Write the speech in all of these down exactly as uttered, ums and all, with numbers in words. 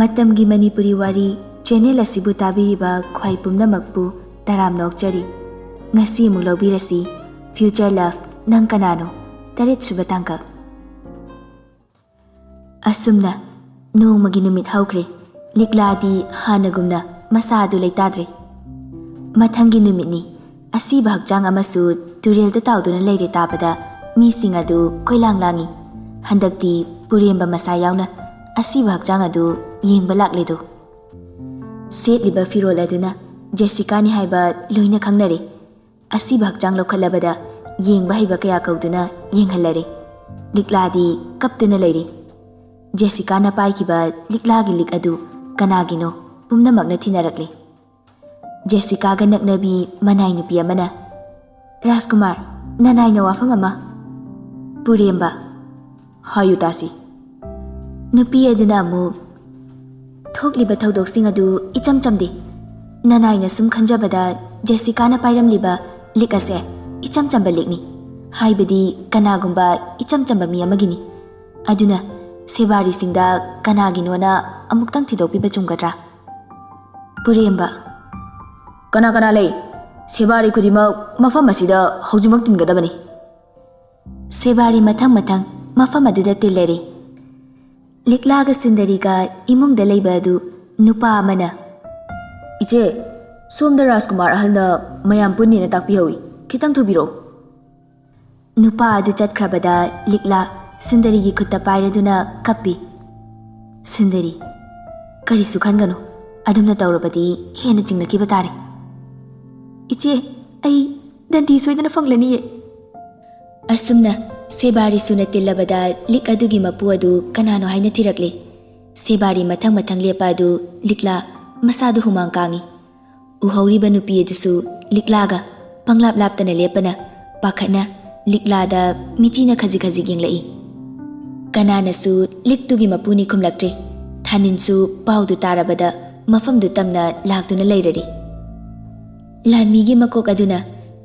ꯃꯇꯝꯒꯤ ꯃꯅꯤꯄꯨꯔꯤ ꯋꯥꯔꯤ ꯆꯦꯅꯦꯜ ꯑꯁꯤꯕꯨ ꯇꯥꯕꯤꯔꯤꯕ ꯈ꯭ꯋꯥꯏ ꯄꯨꯝꯅꯃꯛꯄꯨ ꯇꯔꯥꯝꯅ ꯑꯣꯛꯆꯔꯤ꯫ ꯉꯁꯤ ꯑꯃꯨꯛ ꯂꯧꯕꯤꯔꯁꯤ, Future Love, ꯅꯪ ꯀꯅꯥꯅꯣ? ꯇꯔꯦꯠ ꯁꯨꯕ ꯇꯥꯡꯀꯛ꯫ ꯑꯁꯨꯝꯅ ꯅꯣꯡꯃꯒꯤ ꯅꯨꯃꯤꯠ ꯍꯧꯈ꯭ꯔꯦ꯫ ꯂꯤꯛꯂꯥꯗꯤ ꯍꯥꯟꯅꯒꯨꯝꯅ ꯃꯁꯥ ꯑꯗꯨ ꯂꯩꯇꯥꯗ꯭ꯔꯦ꯫ ꯃꯊꯪꯒꯤ ꯅꯨꯃꯤꯠꯅꯤ꯫ ꯑꯁꯤꯕ ꯍꯛꯆꯥꯡ ꯑꯃꯁꯨ ꯇꯨꯔꯦꯜꯗ ꯇꯥꯎꯗꯨꯅ ꯂꯩꯔꯦ ꯇꯥꯕꯗ ꯃꯤꯁꯤꯡ ꯑꯗꯨ ꯀꯣꯏꯂꯥꯡ ꯂꯥꯡꯏ꯫ ꯍꯟꯗꯛꯇꯤ ꯄꯨꯔꯦꯝꯕ ꯃꯁꯥ ꯌꯥꯎꯅ ꯑꯁꯤꯕ ꯍꯛꯆꯥꯡ ꯑꯗꯨ ꯌꯦꯡꯕ ꯂꯥꯛꯂꯦꯗꯣ꯫ ꯁꯦꯠꯂꯤꯕ ꯐꯤꯔꯣꯜ ꯑꯗꯨꯅ ꯖꯦꯁꯤꯀꯥꯅꯤ ꯍꯥꯏꯕ ꯂꯣꯏꯅ ꯈꯪꯅꯔꯦ꯫ ꯑꯁꯤꯕ ꯍꯛꯆꯥꯡ ꯂꯧꯈꯠꯂꯕꯗ ꯌꯦꯡꯕ ꯍꯩꯕ ꯀꯌꯥ ꯀꯧꯗꯨꯅ ꯌꯦꯡꯍꯜꯂꯔꯦ꯫ ꯂꯤꯛꯂꯥꯗꯤ ꯀꯞꯇꯨꯅ ꯂꯩꯔꯤ꯫ ꯖꯦꯁꯤꯀꯥꯅ ꯄꯥꯏꯈꯤꯕ ꯂꯤꯛꯂꯥꯒꯤ ꯂꯤꯛ ꯑꯗꯨ ꯀꯅꯥꯒꯤꯅꯣ ꯄꯨꯝꯅꯃꯛꯅ ꯊꯤꯅꯔꯛꯂꯦ꯫ ꯖꯦꯁꯤꯀꯥꯒ ꯅꯛꯅꯕꯤ ꯃꯅꯥꯏ ꯅꯨꯄꯤ ꯑꯃꯅ, "ꯔꯥꯖꯀꯨꯃꯥꯔ, ꯅꯅꯥꯏꯅ ꯋꯥꯐꯝ ꯑꯃ꯫" ꯄꯨꯔꯦꯝꯕ, "ꯍꯥꯏꯌꯨ ꯇꯥꯁꯤ꯫" ꯅꯨꯄꯤ ꯑꯗꯨꯅ ꯑꯃꯨꯛ, "ꯊꯣꯛꯂꯤꯕ ꯊꯧꯗꯣꯛꯁꯤꯡ ꯑꯗꯨ ꯏꯆꯝ ꯆꯝꯗꯦ꯫ ꯅꯅꯥꯏꯅ ꯁꯨꯝ ꯈꯟꯖꯕꯗ ꯖꯦꯁꯤꯀꯥꯅ ꯄꯥꯏꯔꯝꯂꯤꯕ ꯂꯤꯛ ꯑꯁꯦ ꯏꯆꯝ ꯆꯝꯕ ꯂꯤꯛꯅꯤ꯫ ꯍꯥꯏꯕꯗꯤ ꯀꯅꯥꯒꯨꯝꯕ ꯏꯆꯝ ꯆꯝꯕ ꯃꯤ ꯑꯃꯒꯤꯅꯤ꯫ ꯑꯗꯨꯅ ꯁꯦꯕꯥꯔꯤꯁꯤꯡꯗ ꯀꯅꯥꯒꯤꯅꯣꯅ ꯑꯃꯨꯛꯇꯪ ꯊꯤꯗꯣꯛꯄꯤꯕ ꯆꯨꯝꯒꯗ꯭ꯔꯥ?" ꯄꯨꯔꯦꯝꯕ, "ꯀꯅꯥ ꯀꯅꯥ ꯂꯩ? ꯁꯦꯕꯥꯔꯤ ꯈꯨꯗꯤꯡꯃꯛ ꯃꯐꯝ ꯑꯁꯤꯗ ꯍꯧꯖꯤꯛꯃꯛ ꯇꯤꯟꯒꯗꯕꯅꯤ꯫" ꯁꯦꯕꯥꯔꯤ ꯃꯊꯪ ꯃꯊꯪ ꯃꯐꯝ ꯑꯗꯨꯗ ꯇꯤꯜꯂꯔꯦ꯫ ꯂꯤꯛꯂꯥꯒ ꯁꯨꯟꯗꯔꯤꯒ ꯏꯃꯨꯡꯗ ꯂꯩꯕ ꯑꯗꯨ ꯅꯨꯄꯥ ꯑꯃꯅ, "ꯏꯆꯦ, ꯁꯣꯝꯗ ꯔꯥꯖꯀꯨꯃꯥꯔ ꯑꯍꯜꯅ ꯃꯌꯥꯝ ꯄꯨꯟꯅꯦꯅ ꯇꯥꯛꯄꯤꯍꯧꯏ꯫ ꯈꯤꯇꯪ ꯊꯨꯕꯤꯔꯛꯎ꯫" ꯅꯨꯄꯥ ꯑꯗꯨ ꯆꯠꯈ꯭ꯔꯕꯗ ꯂꯤꯛꯂꯥ ꯁꯨꯟꯗꯔꯤꯒꯤ ꯈꯨꯠꯇ ꯄꯥꯏꯔꯗꯨꯅ ꯀꯞꯄꯤ꯫ ꯁꯨꯟꯗꯔꯤ, "ꯀꯔꯤꯁꯨ ꯈꯟꯒꯅꯨ, ꯑꯗꯨꯝꯅ ꯇꯧꯔꯕꯗꯤ ꯍꯦꯟꯅ ꯆꯤꯡꯅꯈꯤꯕ ꯇꯥꯔꯦ꯫" "ꯏꯆꯦ, ꯑꯩ ꯗꯟꯗꯤ ꯁꯣꯏꯗꯅ ꯐꯪꯂꯅꯤꯌꯦ꯫" ꯑꯁꯨꯝꯅ ꯁꯦꯕꯥꯔꯤ ꯁꯨꯅ ꯇꯤꯜꯂꯕꯗ ꯂꯤꯛ ꯑꯗꯨꯒꯤ ꯃꯄꯨ ꯑꯗꯨ ꯀꯅꯥꯅꯣ ꯍꯥꯏꯅ ꯊꯤꯔꯛꯂꯦ꯫ ꯁꯦꯕꯥꯔꯤ ꯃꯊꯪ ꯃꯊꯪ ꯂꯦꯞꯄ ꯑꯗꯨ ꯂꯤꯛꯂꯥ ꯃꯁꯥꯗꯨ ꯍꯨꯃꯥꯡ ꯀꯥꯡꯏ꯫ ꯎꯍꯧꯔꯤꯕ ꯅꯨꯄꯤ ꯑꯗꯨꯁꯨ ꯂꯤꯛꯂꯥꯒ ꯄꯪꯂꯥꯞ ꯂꯥꯞꯇꯅ ꯂꯦꯞꯄꯅ ꯄꯥꯈꯠꯅ ꯂꯤꯛꯂꯥꯗ ꯃꯤꯆꯤꯅ ꯈꯖꯤꯛ ꯈꯖꯤꯛ ꯌꯦꯡꯂꯛꯏ꯫ ꯀꯅꯥꯅꯁꯨ ꯂꯤꯛꯇꯨꯒꯤ ꯃꯄꯨꯅꯤ ꯈꯨꯝꯂꯛꯇ꯭ꯔꯦ꯫ ꯊꯥꯅꯤꯟꯁꯨ ꯄꯥꯎꯗꯨ ꯇꯥꯔꯕꯗ ꯃꯐꯝꯗꯨ ꯇꯝꯅ ꯂꯥꯛꯇꯨꯅ ꯂꯩꯔꯔꯤ꯫ ꯂꯥꯟꯃꯤꯒꯤ ꯃꯀꯣꯛ ꯑꯗꯨꯅ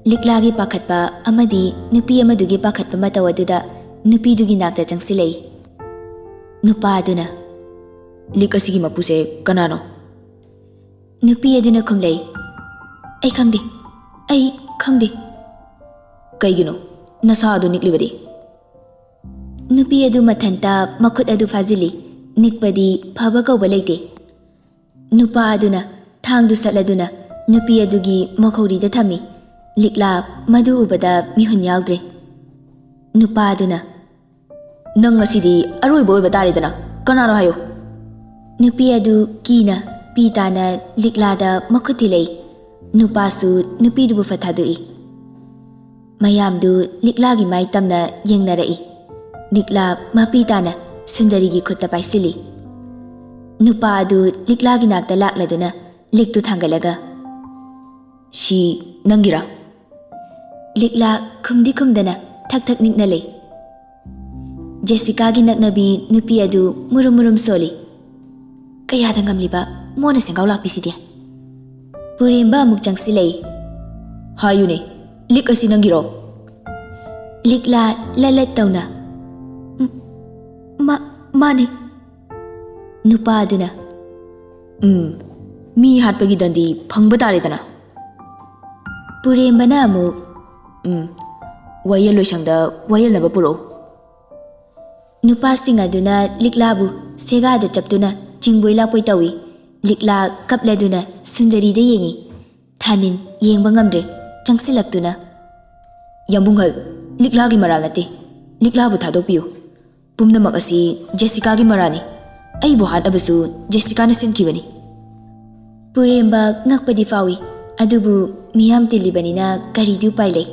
ꯂꯤꯛꯂꯥꯒꯤ ꯄꯥꯈꯠꯄ ꯑꯃꯗꯤ ꯅꯨꯄꯤ ꯑꯃꯗꯨꯒꯤ ꯄꯥꯈꯠꯄ ꯃꯇꯧ ꯑꯗꯨꯗ ꯅꯨꯄꯤꯗꯨꯒꯤ ꯅꯥꯛꯇ ꯆꯪꯁꯤꯜꯂꯛꯏ꯫ ꯅꯨꯄꯥ ꯑꯗꯨꯅ, "ꯂꯤꯛ ꯑꯁꯤꯒꯤ ꯃꯄꯨꯁꯦ ꯀꯅꯥꯅꯣ?" ꯅꯨꯄꯤ ꯑꯗꯨꯅ ꯈꯨꯝꯂꯛꯏ, "ꯑꯩ ꯈꯪꯗꯦ, ꯑꯩ ꯈꯪꯗꯦ"꯫ "ꯀꯩꯒꯤꯅꯣ ꯅꯁꯥ ꯑꯗꯨ ꯅꯤꯛꯂꯤꯕꯗꯤ?" ꯅꯨꯄꯤ ꯑꯗꯨ ꯃꯊꯟꯇ ꯃꯈꯨꯠ ꯑꯗꯨ ꯐꯥꯖꯤꯜꯂꯤ꯫ ꯅꯤꯛꯄꯗꯤ ꯐꯕ ꯀꯧꯕ ꯂꯩꯇꯦ꯫ ꯅꯨꯄꯥ ꯑꯗꯨꯅ ꯊꯥꯡꯗꯨ ꯁꯠꯂꯗꯨꯅ ꯅꯨꯄꯤ ꯑꯗꯨꯒꯤ ꯃꯈꯧꯔꯤꯗ ꯊꯝꯃꯤ꯫ ꯂꯤꯛꯂꯥ ꯃꯗꯨ ꯎꯕꯗ ꯃꯤꯍꯨꯟ ꯌꯥꯎꯗ꯭ꯔꯦ꯫ ꯅꯨꯄꯥ ꯑꯗꯨꯅ, "ꯅꯪ ꯉꯁꯤꯗꯤ ꯑꯔꯣꯏꯕ ꯑꯣꯏꯕ ꯇꯥꯔꯦꯗꯅ, ꯀꯅꯥꯅꯣ ꯍꯥꯏꯌꯨ?" ꯅꯨꯄꯤ ꯑꯗꯨ ꯀꯤꯅ ꯄꯤ ꯇꯥꯅ ꯂꯤꯛꯂꯥꯗ ꯃꯈꯨꯠ ꯊꯤꯜꯂꯛꯏ꯫ ꯅꯨꯄꯥꯁꯨ ꯅꯨꯄꯤꯗꯨꯕꯨ ꯐꯠ ꯊꯥꯗꯣꯛꯏ꯫ ꯃꯌꯥꯝꯗꯨ ꯂꯤꯛꯂꯥꯒꯤ ꯃꯥꯏ ꯇꯝꯅ ꯌꯦꯡꯅꯔꯛꯏ꯫ ꯂꯤꯛꯂꯥ ꯃꯄꯤ ꯇꯥꯅ ꯁꯨꯟꯗꯔꯤꯒꯤ ꯈꯨꯠꯇ ꯄꯥꯏꯁꯤꯜꯂꯤ꯫ ꯅꯨꯄꯥ ꯑꯗꯨ ꯂꯤꯛꯂꯥꯒꯤ ꯅꯥꯛꯇ ꯂꯥꯛꯂꯗꯨꯅ ꯂꯤꯛꯇꯨ ꯊꯥꯡꯒꯠꯂꯒ, "ꯁꯤ ꯅꯪꯒꯤꯔꯥ?" ꯂꯤꯛꯂꯥ ꯈꯨꯝꯗꯤ ꯈꯨꯝꯗꯅ ꯊꯛ ꯊꯛ ꯅꯤꯛꯅ ꯂꯩ꯫ ꯖꯦꯁꯤꯀꯥꯒꯤ ꯅꯛꯅꯕꯤ ꯅꯨꯄꯤ ꯑꯗꯨ ꯃꯨꯔꯨꯝ ꯃꯨꯔꯨꯝ ꯁꯣꯜꯂꯤ꯫ "ꯀꯌꯥꯗ ꯉꯝꯂꯤꯕ ꯃꯣꯟꯅ ꯁꯦꯡꯒꯥꯎ ꯂꯥꯛꯄꯤꯁꯤꯗꯤ?" ꯄꯨꯔꯦꯝꯕ ꯑꯃꯨꯛ ꯆꯪꯁꯤꯜꯂꯛꯏ꯫ "ꯍꯥꯏꯌꯨꯅꯦ, ꯂꯤꯛ ꯑꯁꯤ ꯅꯪꯒꯤꯔꯣ?" ꯂꯤꯛꯂꯥ ꯂꯂꯠ ꯇꯧꯅ, "ꯎꯝ, ꯃꯥ-, ꯃꯥꯅꯤ"꯫ ꯅꯨꯄꯥ ꯑꯗꯨꯅ, "ꯎꯝ, ꯃꯤ ꯍꯥꯠꯄꯒꯤ ꯗꯟꯗꯤ ꯐꯪꯕ ꯇꯥꯔꯦꯗꯅ"꯫ ꯄꯨꯔꯦꯝꯕꯅ ꯑꯃꯨꯛ, "ꯎꯝ, ꯋꯥꯌꯦꯜ ꯂꯣꯏꯁꯪꯗ ꯋꯥꯌꯦꯜꯅꯕ ꯄꯨꯔꯛꯎ"꯫ ꯅꯨꯄꯥꯁꯤꯡ ꯑꯗꯨꯅ ꯂꯤꯛꯂꯥꯕꯨ ꯁꯦꯒꯥꯗ ꯆꯞꯇꯨꯅ ꯆꯤꯡꯕꯣꯏ ꯂꯥꯛꯄꯣꯏ ꯇꯧꯏ꯫ ꯂꯤꯛꯂꯥ ꯀꯞꯂꯗꯨꯅ ꯁꯨꯟꯗꯔꯤꯗ ꯌꯦꯡꯏ꯫ ꯊꯥꯅꯤꯟ ꯌꯦꯡꯕ ꯉꯝꯗ꯭ꯔꯦ, ꯆꯪꯁꯤꯜꯂꯛꯇꯨꯅ, "ꯌꯥꯝꯕꯨꯡꯍꯜ, ꯂꯤꯛꯂꯥꯒꯤ ꯃꯔꯥꯜ ꯅꯠꯇꯦ꯫ ꯂꯤꯛꯂꯥꯕꯨ ꯊꯥꯗꯣꯛꯄꯤꯌꯨ꯫ ꯄꯨꯝꯅꯃꯛ ꯑꯁꯤ ꯖꯦꯁꯤꯀꯥꯒꯤ ꯃꯔꯥꯜꯅꯤ꯫ ꯑꯩꯕꯨ ꯍꯥꯠꯅꯕꯁꯨ ꯖꯦꯁꯤꯀꯥꯅ ꯁꯤꯟꯈꯤꯕꯅꯤ"꯫ ꯄꯨꯔꯦꯝꯕ ꯉꯛꯄꯗꯤ ꯐꯥꯎꯏ, ꯑꯗꯨꯕꯨ ꯃꯤꯌꯥꯝ ꯇꯤꯜꯂꯤꯕꯅꯤꯅ ꯀꯔꯤꯗꯤ ꯎꯄꯥꯏ ꯂꯩ?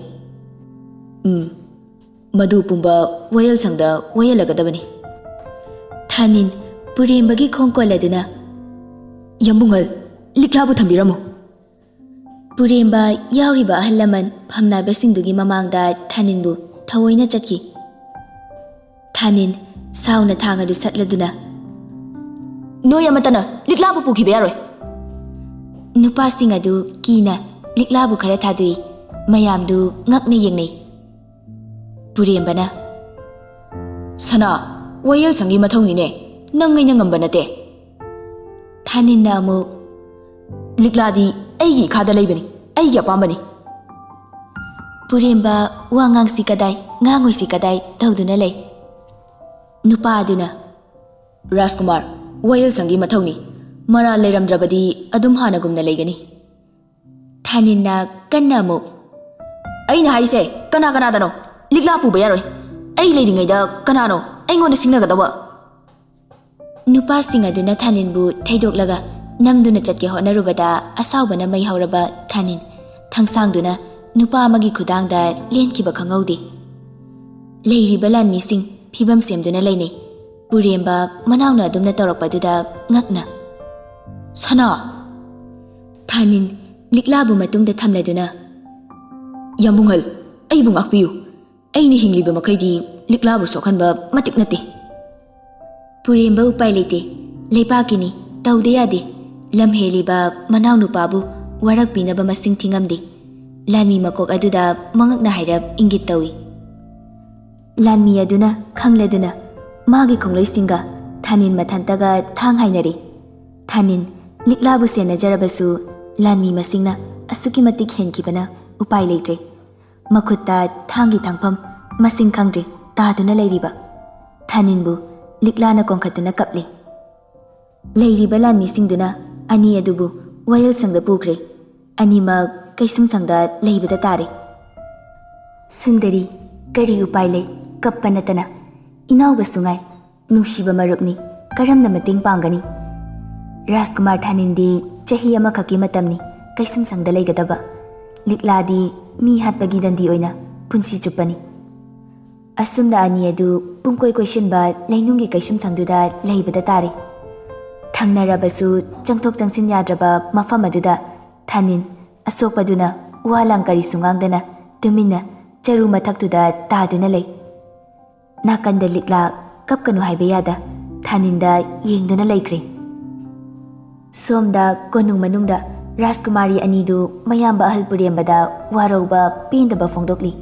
"ꯎꯝ, ꯃꯗꯨ ꯄꯨꯝꯕ ꯋꯥꯌꯦꯜꯁꯪꯗ ꯋꯥꯌꯦꯜꯂꯒꯗꯕꯅꯤ"꯫ ꯊꯥꯅꯤꯟ ꯄꯨꯔꯦꯝꯕꯒꯤ ꯈꯣꯡ ꯀꯣꯜꯂꯗꯨꯅ, "ꯌꯥꯝꯕꯨꯡꯍꯜ, ꯂꯤꯛꯂꯥꯕꯨ ꯊꯝꯕꯤꯔꯝꯃꯨ"꯫ ꯄꯨꯔꯦꯝꯕ ꯌꯥꯎꯔꯤꯕ ꯑꯍꯜ ꯂꯃꯟ ꯐꯝꯅꯥꯏꯕꯁꯤꯡꯗꯨꯒꯤ ꯃꯃꯥꯡꯗ ꯊꯥꯅꯤꯟꯕꯨ ꯊꯑꯣꯏꯅ ꯆꯠꯈꯤ꯫ ꯊꯥꯅꯤꯟ ꯁꯥꯎꯅ ꯊꯥꯡ ꯑꯗꯨ ꯁꯠꯂꯗꯨꯅ, "ꯅꯣꯏ ꯑꯃꯠꯇꯅ ꯂꯤꯛꯂꯥꯕꯨ ꯄꯨꯈꯤꯕ ꯌꯥꯔꯣꯏ"꯫ ꯅꯨꯄꯥꯁꯤꯡ ꯑꯗꯨ ꯀꯤꯅ ꯂꯤꯛꯂꯥꯕꯨ ꯈꯔ ꯊꯥꯗꯣꯛꯏ꯫ ꯃꯌꯥꯝꯗꯨ ꯉꯛꯅ ꯌꯦꯡꯅꯩ꯫ ꯄꯨꯔꯦꯝꯕꯅ, "ꯁꯅꯥ, ꯋꯥꯌꯦꯜꯁꯪꯒꯤ ꯃꯊꯧꯅꯤꯅꯦ, ꯅꯪ ꯑꯩꯅ ꯉꯝꯕ ꯅꯠꯇꯦ"꯫ ꯊꯥꯅꯤꯟꯅ ꯑꯃꯨꯛ, "ꯂꯤꯛꯂꯥꯗꯤ ꯑꯩꯒꯤ ꯏꯈꯥꯗ ꯂꯩꯕꯅꯤ, ꯑꯩꯒꯤ ꯑꯄꯥꯝꯕꯅꯤ꯫" ꯄꯨꯔꯦꯝꯕ ꯋꯥ ꯉꯥꯡꯁꯤ ꯀꯗꯥꯏ, ꯉꯥꯡꯉꯣꯏꯁꯤ ꯀꯗꯥꯏ ꯇꯧꯗꯨꯅ ꯂꯩ꯫ ꯅꯨꯄꯥ ꯑꯗꯨꯅ, "ꯔꯥꯖꯀꯨꯃꯥꯔ, ꯋꯥꯌꯦꯜꯁꯪꯒꯤ ꯃꯊꯧꯅꯤ꯫ ꯃꯔꯥꯜ ꯂꯩꯔꯝꯗ꯭ꯔꯕꯗꯤ ꯑꯗꯨꯝ ꯍꯥꯟꯅꯒꯨꯝꯅ ꯂꯩꯒꯅꯤ꯫" ꯊꯥꯅꯤꯟꯅ ꯀꯟꯅ ꯑꯃꯨꯛ, "ꯑꯩꯅ ꯍꯥꯏꯔꯤꯁꯦ ꯀꯅꯥ ꯀꯅꯥꯗꯅꯣ? ꯂꯤꯛꯂꯥ ꯄꯨꯕ ꯌꯥꯔꯣꯏ꯫ ꯑꯩ ꯂꯩꯔꯤꯉꯩꯗ ꯀꯅꯥꯅꯣ ꯑꯩꯉꯣꯟꯗ ꯁꯤꯡꯅꯒꯗꯧꯕ?" ꯅꯨꯄꯥꯁꯤꯡ ꯑꯗꯨꯅ ꯊꯥꯅꯤꯟꯕꯨ ꯊꯩꯗꯣꯛꯂꯒ ꯅꯝꯗꯨꯅ ꯆꯠꯀꯦ ꯍꯣꯠꯅꯔꯨꯕꯗ, ꯑꯁꯥꯎꯕꯅ ꯃꯩ ꯍꯧꯔꯕ ꯊꯥꯅꯤꯟ ꯊꯪꯁꯥꯡꯗꯨꯅ ꯅꯨꯄꯥ ꯑꯃꯒꯤ ꯈꯨꯗꯥꯡꯗ ꯂꯦꯟꯈꯤꯕ ꯈꯪꯍꯧꯗꯦ꯫ ꯂꯩꯔꯤꯕ ꯂꯥꯟꯃꯤꯁꯤꯡ ꯐꯤꯕꯝ ꯁꯦꯝꯗꯨꯅ ꯂꯩꯅꯩ꯫ ꯄꯨꯔꯦꯝꯕ ꯃꯅꯥꯎꯅ ꯑꯗꯨꯝꯅ ꯇꯧꯔꯛꯄꯗꯨꯗ ꯉꯛꯅ, "ꯁꯅꯥ!" ꯊꯥꯅꯤꯟ ꯂꯤꯛꯂꯥꯕꯨ ꯃꯇꯨꯡꯗ ꯊꯝꯂꯗꯨꯅ, "ꯌꯥꯝꯕꯨꯡꯍꯜ, ꯑꯩꯕꯨ ꯉꯥꯛꯄꯤꯌꯨ꯫ ꯑꯩꯅ ꯍꯤꯡꯂꯤꯕ ꯃꯈꯩꯗꯤ ꯂꯤꯛꯂꯥꯕꯨ ꯁꯣꯛꯍꯟꯕ ꯃꯇꯤꯛ ꯅꯠꯇꯦ꯫" ꯄꯨꯔꯦꯝꯕ ꯎꯄꯥꯏ ꯂꯩꯇꯦ꯫ ꯂꯩꯕꯥꯛꯀꯤꯅꯤ, ꯇꯧꯗ ꯌꯥꯗꯦ꯫ ꯂꯝ ꯍꯦꯜꯂꯤꯕ ꯃꯅꯥꯎꯅꯨꯄꯥꯕꯨ ꯋꯥꯔꯛꯄꯤꯅꯕ ꯃꯁꯤꯡ ꯊꯤꯉꯝꯗꯦ꯫ ꯂꯥꯟꯃꯤ ꯃꯀꯣꯛ ꯑꯗꯨꯗ ꯃꯉꯛꯅ ꯍꯥꯏꯔꯞ ꯏꯪꯒꯤꯠ ꯇꯧꯏ꯫ ꯂꯥꯟꯃꯤ ꯑꯗꯨꯅ ꯈꯪꯂꯗꯨꯅ ꯃꯥꯒꯤ ꯈꯣꯡꯂꯣꯏꯁꯤꯡꯒ ꯊꯥꯅꯤꯟ ꯃꯊꯟꯇꯒ ꯊꯥꯡ ꯍꯥꯏꯅꯔꯤ꯫ ꯊꯥꯅꯤꯟ ꯂꯤꯛꯂꯥꯕꯨ ꯁꯦꯟꯅꯖꯔꯕꯁꯨ ꯂꯥꯟꯃꯤ ꯃꯁꯤꯡꯅ ꯑꯁꯨꯛꯀꯤ ꯃꯇꯤꯛ ꯍꯦꯟꯈꯤꯕꯅ ꯎꯄꯥꯏ ꯂꯩꯇ꯭ꯔꯦ꯫ ꯃꯈꯨꯠꯇ ꯊꯥꯡꯒꯤ ꯊꯥꯡꯐꯝ ꯃꯁꯤꯡ ꯈꯪꯗ꯭ꯔꯦ ꯇꯥꯗꯨꯅ ꯂꯩꯔꯤꯕ ꯊꯥꯅꯤꯟꯕꯨ ꯂꯤꯛꯂꯥꯅ ꯀꯣꯟꯈꯠꯇꯨꯅ ꯀꯞꯂꯤ꯫ ꯂꯩꯔꯤꯕ ꯂꯥꯟꯃꯤꯁꯤꯡꯗꯨꯅ ꯑꯅꯤ ꯑꯗꯨꯕꯨ ꯋꯥꯌꯦꯜꯁꯪꯗ ꯄꯨꯈ꯭ꯔꯦ꯫ ꯑꯅꯤꯃꯛ ꯀꯩꯁꯨꯝꯁꯪꯗ ꯂꯩꯕꯗ ꯇꯥꯔꯦ꯫ ꯁꯨꯟꯗꯔꯤ, ꯀꯔꯤ ꯎꯄꯥꯏ ꯂꯩ? ꯀꯞꯄ ꯅꯠꯇꯅ꯫ ꯏꯅꯥꯎꯕꯁꯨ ꯉꯥꯏ, ꯅꯨꯡꯁꯤꯕ ꯃꯔꯨꯞꯅꯤ, ꯀꯔꯝꯅ ꯃꯇꯦꯡ ꯄꯥꯡꯒꯅꯤ? ꯔꯥꯖꯀꯨꯃꯥꯔ ꯊꯥꯅꯤꯟꯗꯤ ꯆꯍꯤ ꯑꯃꯈꯛꯀꯤ ꯃꯇꯝꯅꯤ ꯀꯩꯁꯨꯝꯁꯪꯗ ꯂꯩꯒꯗꯕ꯫ ꯂꯤꯛꯂꯥꯗꯤ ꯃꯤ ꯍꯥꯠꯄꯒꯤ ꯗꯟꯗꯤ ꯑꯣꯏꯅ ꯄꯨꯟꯁꯤ ꯆꯨꯞꯄꯅꯤ꯫ ꯑꯁꯨꯝꯅ ꯑꯅꯤ ꯑꯗꯨ ꯄꯨꯡꯀꯣꯏ ꯀꯣꯏꯁꯤꯟꯕ ꯂꯩꯅꯨꯡꯒꯤ ꯀꯩꯁꯨꯝꯁꯪꯗꯨꯗ ꯂꯩꯕꯗ ꯇꯥꯔꯦ꯫ ꯊꯪꯅꯔꯕꯁꯨ ꯆꯪꯊꯣꯛ ꯆꯪꯁꯤꯟ ꯌꯥꯗ꯭ꯔꯕ ꯃꯐꯝ ꯑꯗꯨꯗ ꯊꯥꯅꯤꯟ ꯑꯁꯣꯛꯄꯗꯨꯅ ꯋꯥ ꯂꯥꯡ ꯀꯔꯤꯁꯨ ꯉꯥꯡꯗꯅ ꯇꯨꯃꯤꯟꯅ ꯆꯔꯨ ꯃꯊꯛꯇꯨꯗ ꯇꯥꯗꯨꯅ ꯂꯩ꯫ ꯅꯥꯀꯟꯗ ꯂꯤꯛꯂꯥ ꯀꯞꯀꯅꯨ ꯍꯥꯏꯕ ꯌꯥꯗ ꯊꯥꯅꯤꯟꯗ ꯌꯦꯡꯗꯨꯅ ꯂꯩꯈ꯭ꯔꯦ꯫ ꯁꯣꯝꯗ ꯀꯣꯅꯨꯡ ꯃꯅꯨꯡꯗ ꯔꯥꯖꯀꯨꯃꯥꯔꯤ ꯑꯅꯤꯗꯨ ꯃꯌꯥꯝꯕ ꯑꯍꯜ ꯄꯨꯔꯦꯝꯕꯗ ꯋꯥꯔꯧꯕ ꯄꯦꯟꯗꯕ ꯐꯣꯡꯗꯣꯛꯂꯤ꯫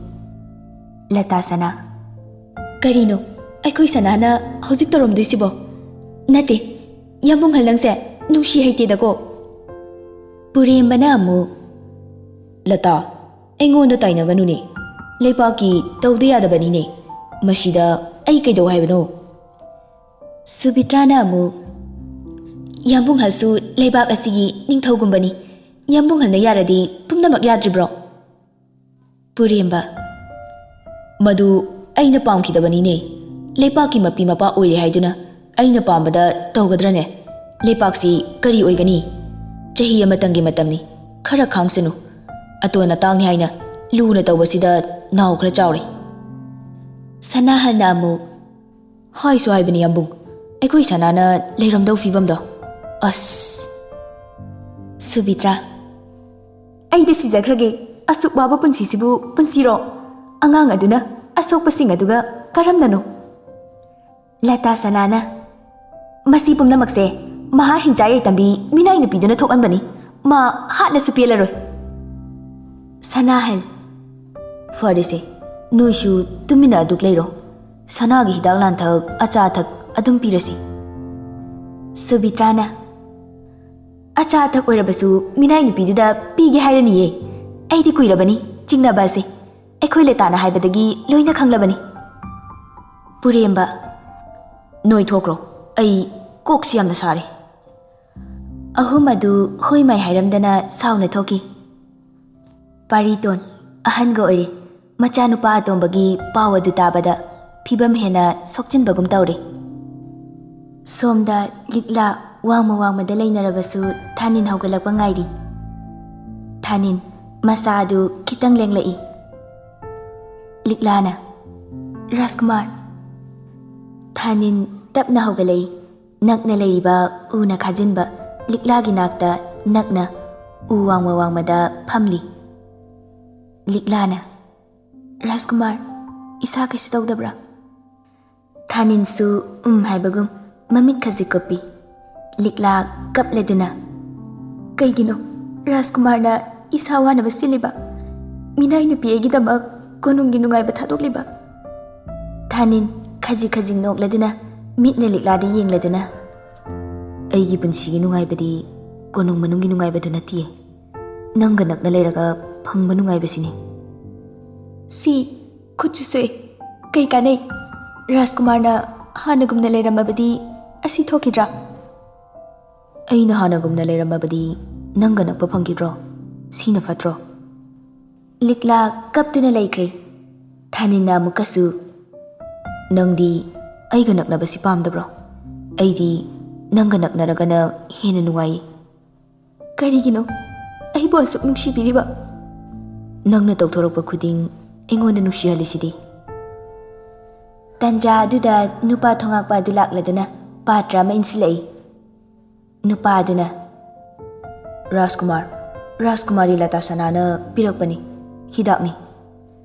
ꯂꯇꯥ ꯁꯅꯥ, "ꯀꯔꯤꯅꯣ ꯑꯩꯈꯣꯏ ꯁꯅꯥꯅ ꯍꯧꯖꯤꯛ ꯇꯧꯔꯝꯗꯣꯏꯁꯤꯕꯣ? ꯅꯠꯇꯦ, ꯌꯥꯝꯕꯨꯡꯍꯜ ꯅꯪꯁꯦ ꯅꯨꯡꯁꯤ ꯍꯩꯇꯦꯗꯀꯣ꯫ ꯄꯨꯔꯦꯝꯕꯅ ꯑꯃꯨꯛ, "ꯂꯇꯥ, ꯑꯩꯉꯣꯟꯗ ꯇꯥꯏꯅꯒꯅꯨꯅꯦ꯫ ꯂꯩꯕꯥꯛꯀꯤ ꯇꯧꯗ ꯌꯥꯗꯕꯅꯤꯅꯦ꯫ ꯃꯁꯤꯗ ꯑꯩ ꯀꯩꯗꯧ ꯍꯥꯏꯕꯅꯣ?" ꯁꯨꯕꯤꯇ꯭ꯔꯥꯅ ꯑꯃꯨꯛ, "ꯌꯥꯝꯕꯨꯡꯍꯜꯁꯨ ꯂꯩꯕꯥꯛ ꯑꯁꯤꯒꯤ ꯅꯤꯡꯊꯧꯒꯨꯝꯕꯅꯤ꯫ ꯌꯥꯝꯕꯨꯡꯍꯜꯅ ꯌꯥꯔꯗꯤ ꯄꯨꯝꯅꯃꯛ ꯌꯥꯗ꯭ꯔꯤꯕ꯭ꯔꯣ?" ꯄꯨꯔꯦꯝꯕ, "ꯃꯗꯨ ꯑꯩꯅ ꯄꯥꯝꯈꯤꯗꯕꯅꯤꯅꯦ꯫ ꯂꯩꯄꯥꯛꯀꯤ ꯃꯄꯤ ꯃꯄꯥ ꯑꯣꯏꯔꯦ ꯍꯥꯏꯗꯨꯅ ꯑꯩꯅ ꯄꯥꯝꯕꯗ ꯇꯧꯒꯗ꯭ꯔꯅꯦ? ꯂꯩꯄꯥꯛꯁꯤ ꯀꯔꯤ ꯑꯣꯏꯒꯅꯤ? ꯆꯍꯤ ꯑꯃꯇꯪꯒꯤ ꯃꯇꯝꯅꯤ, ꯈꯔ ꯈꯥꯡꯁꯅꯨ꯫ ꯑꯇꯣꯟ ꯑꯇꯥꯡꯅꯤ ꯍꯥꯏꯅ ꯂꯨꯅ ꯇꯧꯕꯁꯤꯗ ꯅꯥꯎ ꯈꯔ ꯆꯥꯎꯔꯦ꯫" ꯁꯅꯥꯍꯜꯅ ꯑꯃꯨꯛ, "ꯍꯥꯏꯁꯨ ꯍꯥꯏꯕꯅꯤ ꯌꯥꯝꯕꯨꯡ, ꯑꯩꯈꯣꯏ ꯁꯅꯥꯅ ꯂꯩꯔꯝꯗꯧ ꯐꯤꯕꯝꯗꯣ꯫ ꯑꯁ!" ꯁꯨꯕꯤꯇ꯭ꯔꯥ, "ꯑꯩꯗꯤ ꯁꯤꯖꯈ꯭ꯔꯒꯦ꯫ ꯑꯁꯨꯛ ꯋꯥꯕ ꯄꯨꯟꯁꯤꯁꯤꯕꯨ ꯄꯨꯟꯁꯤꯔꯣ? ꯑꯉꯥꯡ ꯑꯗꯨꯅ ꯑꯁꯣꯛꯄꯁꯤꯡ ꯑꯗꯨꯒ ꯀꯔꯝꯅꯅꯣ?" ꯂꯇꯥ ꯁꯅꯥꯅ, "ꯃꯁꯤ ꯄꯨꯝꯅꯃꯛꯁꯦ ꯃꯍꯥ ꯍꯤꯡꯆꯥ ꯌꯥꯏꯇꯝꯕꯤ ꯃꯤꯅꯥꯏ ꯅꯨꯄꯤꯗꯨꯅ ꯊꯣꯛꯍꯟꯕꯅꯤ꯫ ꯃꯥ ꯍꯥꯠꯂꯁꯨ ꯄꯦꯜꯂꯔꯣꯏ꯫" ꯁꯅꯥꯍꯜ, "ꯐꯔꯦꯁꯦ, ꯅꯣꯏꯁꯨ ꯇꯨꯃꯤꯟꯅ ꯑꯗꯨꯛ ꯂꯩꯔꯣ꯫ ꯁꯅꯥꯒꯤ ꯍꯤꯗꯥꯛ ꯂꯥꯟꯊꯛ, ꯑꯆꯥ ꯑꯊꯛ ꯑꯗꯨꯝ ꯄꯤꯔꯁꯤ꯫" ꯁꯨꯕꯤꯇ꯭ꯔꯥꯅ, "ꯑꯆꯥ ꯑꯊꯛ ꯑꯣꯏꯔꯕꯁꯨ ꯃꯤꯅꯥꯏ ꯅꯨꯄꯤꯗꯨꯗ ꯄꯤꯒꯦ ꯍꯥꯏꯔꯅꯤꯌꯦ꯫ ꯑꯩꯗꯤ ꯀꯨꯏꯔꯕꯅꯤ ꯆꯤꯡꯅꯕ ꯑꯁꯦ꯫ ꯑꯩꯈꯣꯏ ꯂꯇꯥꯅ ꯍꯥꯏꯕꯗꯒꯤ ꯂꯣꯏꯅ ꯈꯪꯂꯕꯅꯤ꯫" ꯄꯨꯔꯦꯝꯕ, "ꯅꯣꯏ ꯊꯣꯛꯈ꯭ꯔꯣ, ꯑꯩ ꯀꯣꯛꯁꯤ ꯌꯥꯝꯅ ꯁꯥꯔꯦ꯫" ꯑꯍꯨꯝ ꯑꯗꯨ ꯍꯣꯏ ꯃꯥꯏ ꯍꯥꯏꯔꯝꯗꯅ ꯁꯥꯎꯅ ꯊꯣꯛꯈꯤ꯫ ꯄꯥꯔꯤꯇꯣꯟ ꯑꯍꯟꯒ ꯑꯣꯏꯔꯦ꯫ ꯃꯆꯥꯅꯨꯄꯥ ꯑꯇꯣꯝꯕꯒꯤ ꯄꯥꯎ ꯑꯗꯨ ꯇꯥꯕꯗ ꯐꯤꯕꯝ ꯍꯦꯟꯅ ꯁꯣꯛꯆꯤꯟꯕꯒꯨꯝ ꯇꯧꯔꯦ꯫ ꯁꯣꯝꯗ ꯂꯤꯛꯂꯥ ꯋꯥꯡꯃ ꯋꯥꯡꯃꯗ ꯂꯩꯅꯔꯕꯁꯨ ꯊꯥꯅꯤꯟ ꯍꯧꯒꯠꯂꯛꯄ ꯉꯥꯏꯔꯤ꯫ ꯊꯥꯅꯤꯟ ꯃꯁꯥ ꯑꯗꯨ ꯈꯤꯇꯪ ꯂꯦꯡꯂꯛꯏ꯫ ꯂꯤꯛꯂꯥꯅ, "ꯔꯥꯖꯀꯨꯃꯥꯔ!" ꯊꯥꯅꯤꯟ ꯇꯞꯅ ꯍꯧꯒꯠꯂꯛꯏ꯫ ꯅꯛꯅ ꯂꯩꯔꯤꯕ ꯎꯅ ꯈꯥꯖꯤꯟꯕ ꯂꯤꯛꯂꯥꯒꯤ ꯅꯥꯛꯇ ꯅꯛꯅ ꯎ ꯋꯥꯡꯃ ꯋꯥꯡꯃꯗ ꯐꯝꯂꯤ꯫ ꯂꯤꯛꯂꯥꯅ, "ꯔꯥꯖꯀꯨꯃꯥꯔ, ꯏꯁꯥ ꯀꯩꯁꯨ ꯇꯧꯗꯕ꯭ꯔꯥ?" ꯊꯥꯅꯤꯟꯁꯨ ꯎꯝ ꯍꯥꯏꯕꯒꯨꯝ ꯃꯃꯤꯠ ꯈꯖꯤꯛ ꯀꯨꯞꯄꯤ꯫ ꯂꯤꯛꯂꯥ ꯀꯞꯂꯗꯨꯅ, "ꯀꯩꯒꯤꯅꯣ ꯔꯥꯖꯀꯨꯃꯥꯔꯅ ꯏꯁꯥ ꯋꯥꯅꯕ ꯁꯤꯜꯂꯤꯕ? ꯃꯤꯅꯥꯏ ꯅꯨꯄꯤ ꯑꯩꯒꯤꯗꯃꯛ ꯀꯣꯅꯨꯡꯒꯤ ꯅꯨꯡꯉꯥꯏꯕ ꯊꯥꯗꯣꯛꯂꯤꯕ?" ꯊꯥꯅꯤꯟ ꯈꯖꯤꯛ ꯈꯖꯤꯛ ꯅꯣꯛꯂꯗꯨꯅ ꯃꯤꯠꯅ ꯂꯤꯛꯂꯥꯗ ꯌꯦꯡꯂꯗꯨꯅ, ꯑꯩꯒꯤ ꯄꯨꯟꯁꯤꯒꯤ ꯅꯨꯡꯉꯥꯏꯕꯗꯤ ꯀꯣꯅꯨꯡ ꯃꯅꯨꯡꯒꯤ ꯅꯨꯡꯉꯥꯏꯕꯗꯨ ꯅꯠꯇꯤꯌꯦ꯫ ꯅꯪꯒ ꯅꯛꯅ ꯂꯩꯔꯒ ꯐꯪꯕ ꯅꯨꯡꯉꯥꯏꯕꯁꯤꯅꯤ꯫ ꯁꯤ ꯈꯨꯠꯁꯨ ꯁꯣꯛꯑꯦ꯫ ꯀꯩ ꯀꯥꯟꯅꯩ? ꯔꯥꯖꯀꯨꯃꯥꯔꯅ ꯍꯥꯟꯅꯒꯨꯝꯅ ꯂꯩꯔꯝꯃꯕꯗꯤ ꯑꯁꯤ ꯊꯣꯛꯈꯤꯗ꯭ꯔꯥ? ꯑꯩꯅ ꯍꯥꯟꯅꯒꯨꯝꯅ ꯂꯩꯔꯝꯃꯕꯗꯤ ꯅꯪꯒ ꯅꯛꯄ ꯐꯪꯈꯤꯗ꯭ꯔꯣ? ꯁꯤꯅ ꯐꯠꯇ꯭ꯔꯣ? ꯂꯤꯛꯂꯥ ꯀꯞꯇꯨꯅ ꯂꯩꯈ꯭ꯔꯦ꯫ ꯊꯥꯅꯤꯟꯅ ꯑꯃꯨꯛꯀꯁꯨ, "ꯅꯪꯗꯤ ꯑꯩꯒ ꯅꯛꯅꯕꯁꯤ ꯄꯥꯝꯗꯕ꯭ꯔꯣ? ꯑꯩꯗꯤ ꯅꯪꯒ ꯅꯛꯅꯔꯒꯅ ꯍꯦꯟꯅ ꯅꯨꯡꯉꯥꯏꯌꯦ꯫" "ꯀꯔꯤꯒꯤꯅꯣ ꯑꯩꯕꯨ ꯑꯁꯨꯛ ꯅꯨꯡꯁꯤꯕꯤꯔꯤꯕ?" "ꯅꯪꯅ ꯇꯧꯊꯣꯔꯛꯄ ꯈꯨꯗꯤꯡ ꯑꯩꯉꯣꯟꯗ ꯅꯨꯡꯁꯤꯍꯜꯂꯤꯁꯤꯗꯤ꯫" ꯇꯟꯖꯥ ꯑꯗꯨꯗ ꯅꯨꯄꯥ ꯊꯣꯉꯥꯛꯄ ꯑꯗꯨ ꯂꯥꯛꯂꯗꯨꯅ ꯄꯥꯇ꯭ꯔ ꯑꯃ ꯏꯟꯁꯤꯜꯂꯛꯏ꯫ ꯅꯨꯄꯥ ꯑꯗꯨꯅ, "ꯔꯥꯖꯀꯨꯃꯥꯔ, ꯔꯥꯖꯀꯨꯃꯥꯔꯤ ꯂꯇꯥ ꯁꯅꯥꯅ ꯄꯤꯔꯛꯄꯅꯤ, ꯍꯤꯗꯥꯛꯅꯤ꯫"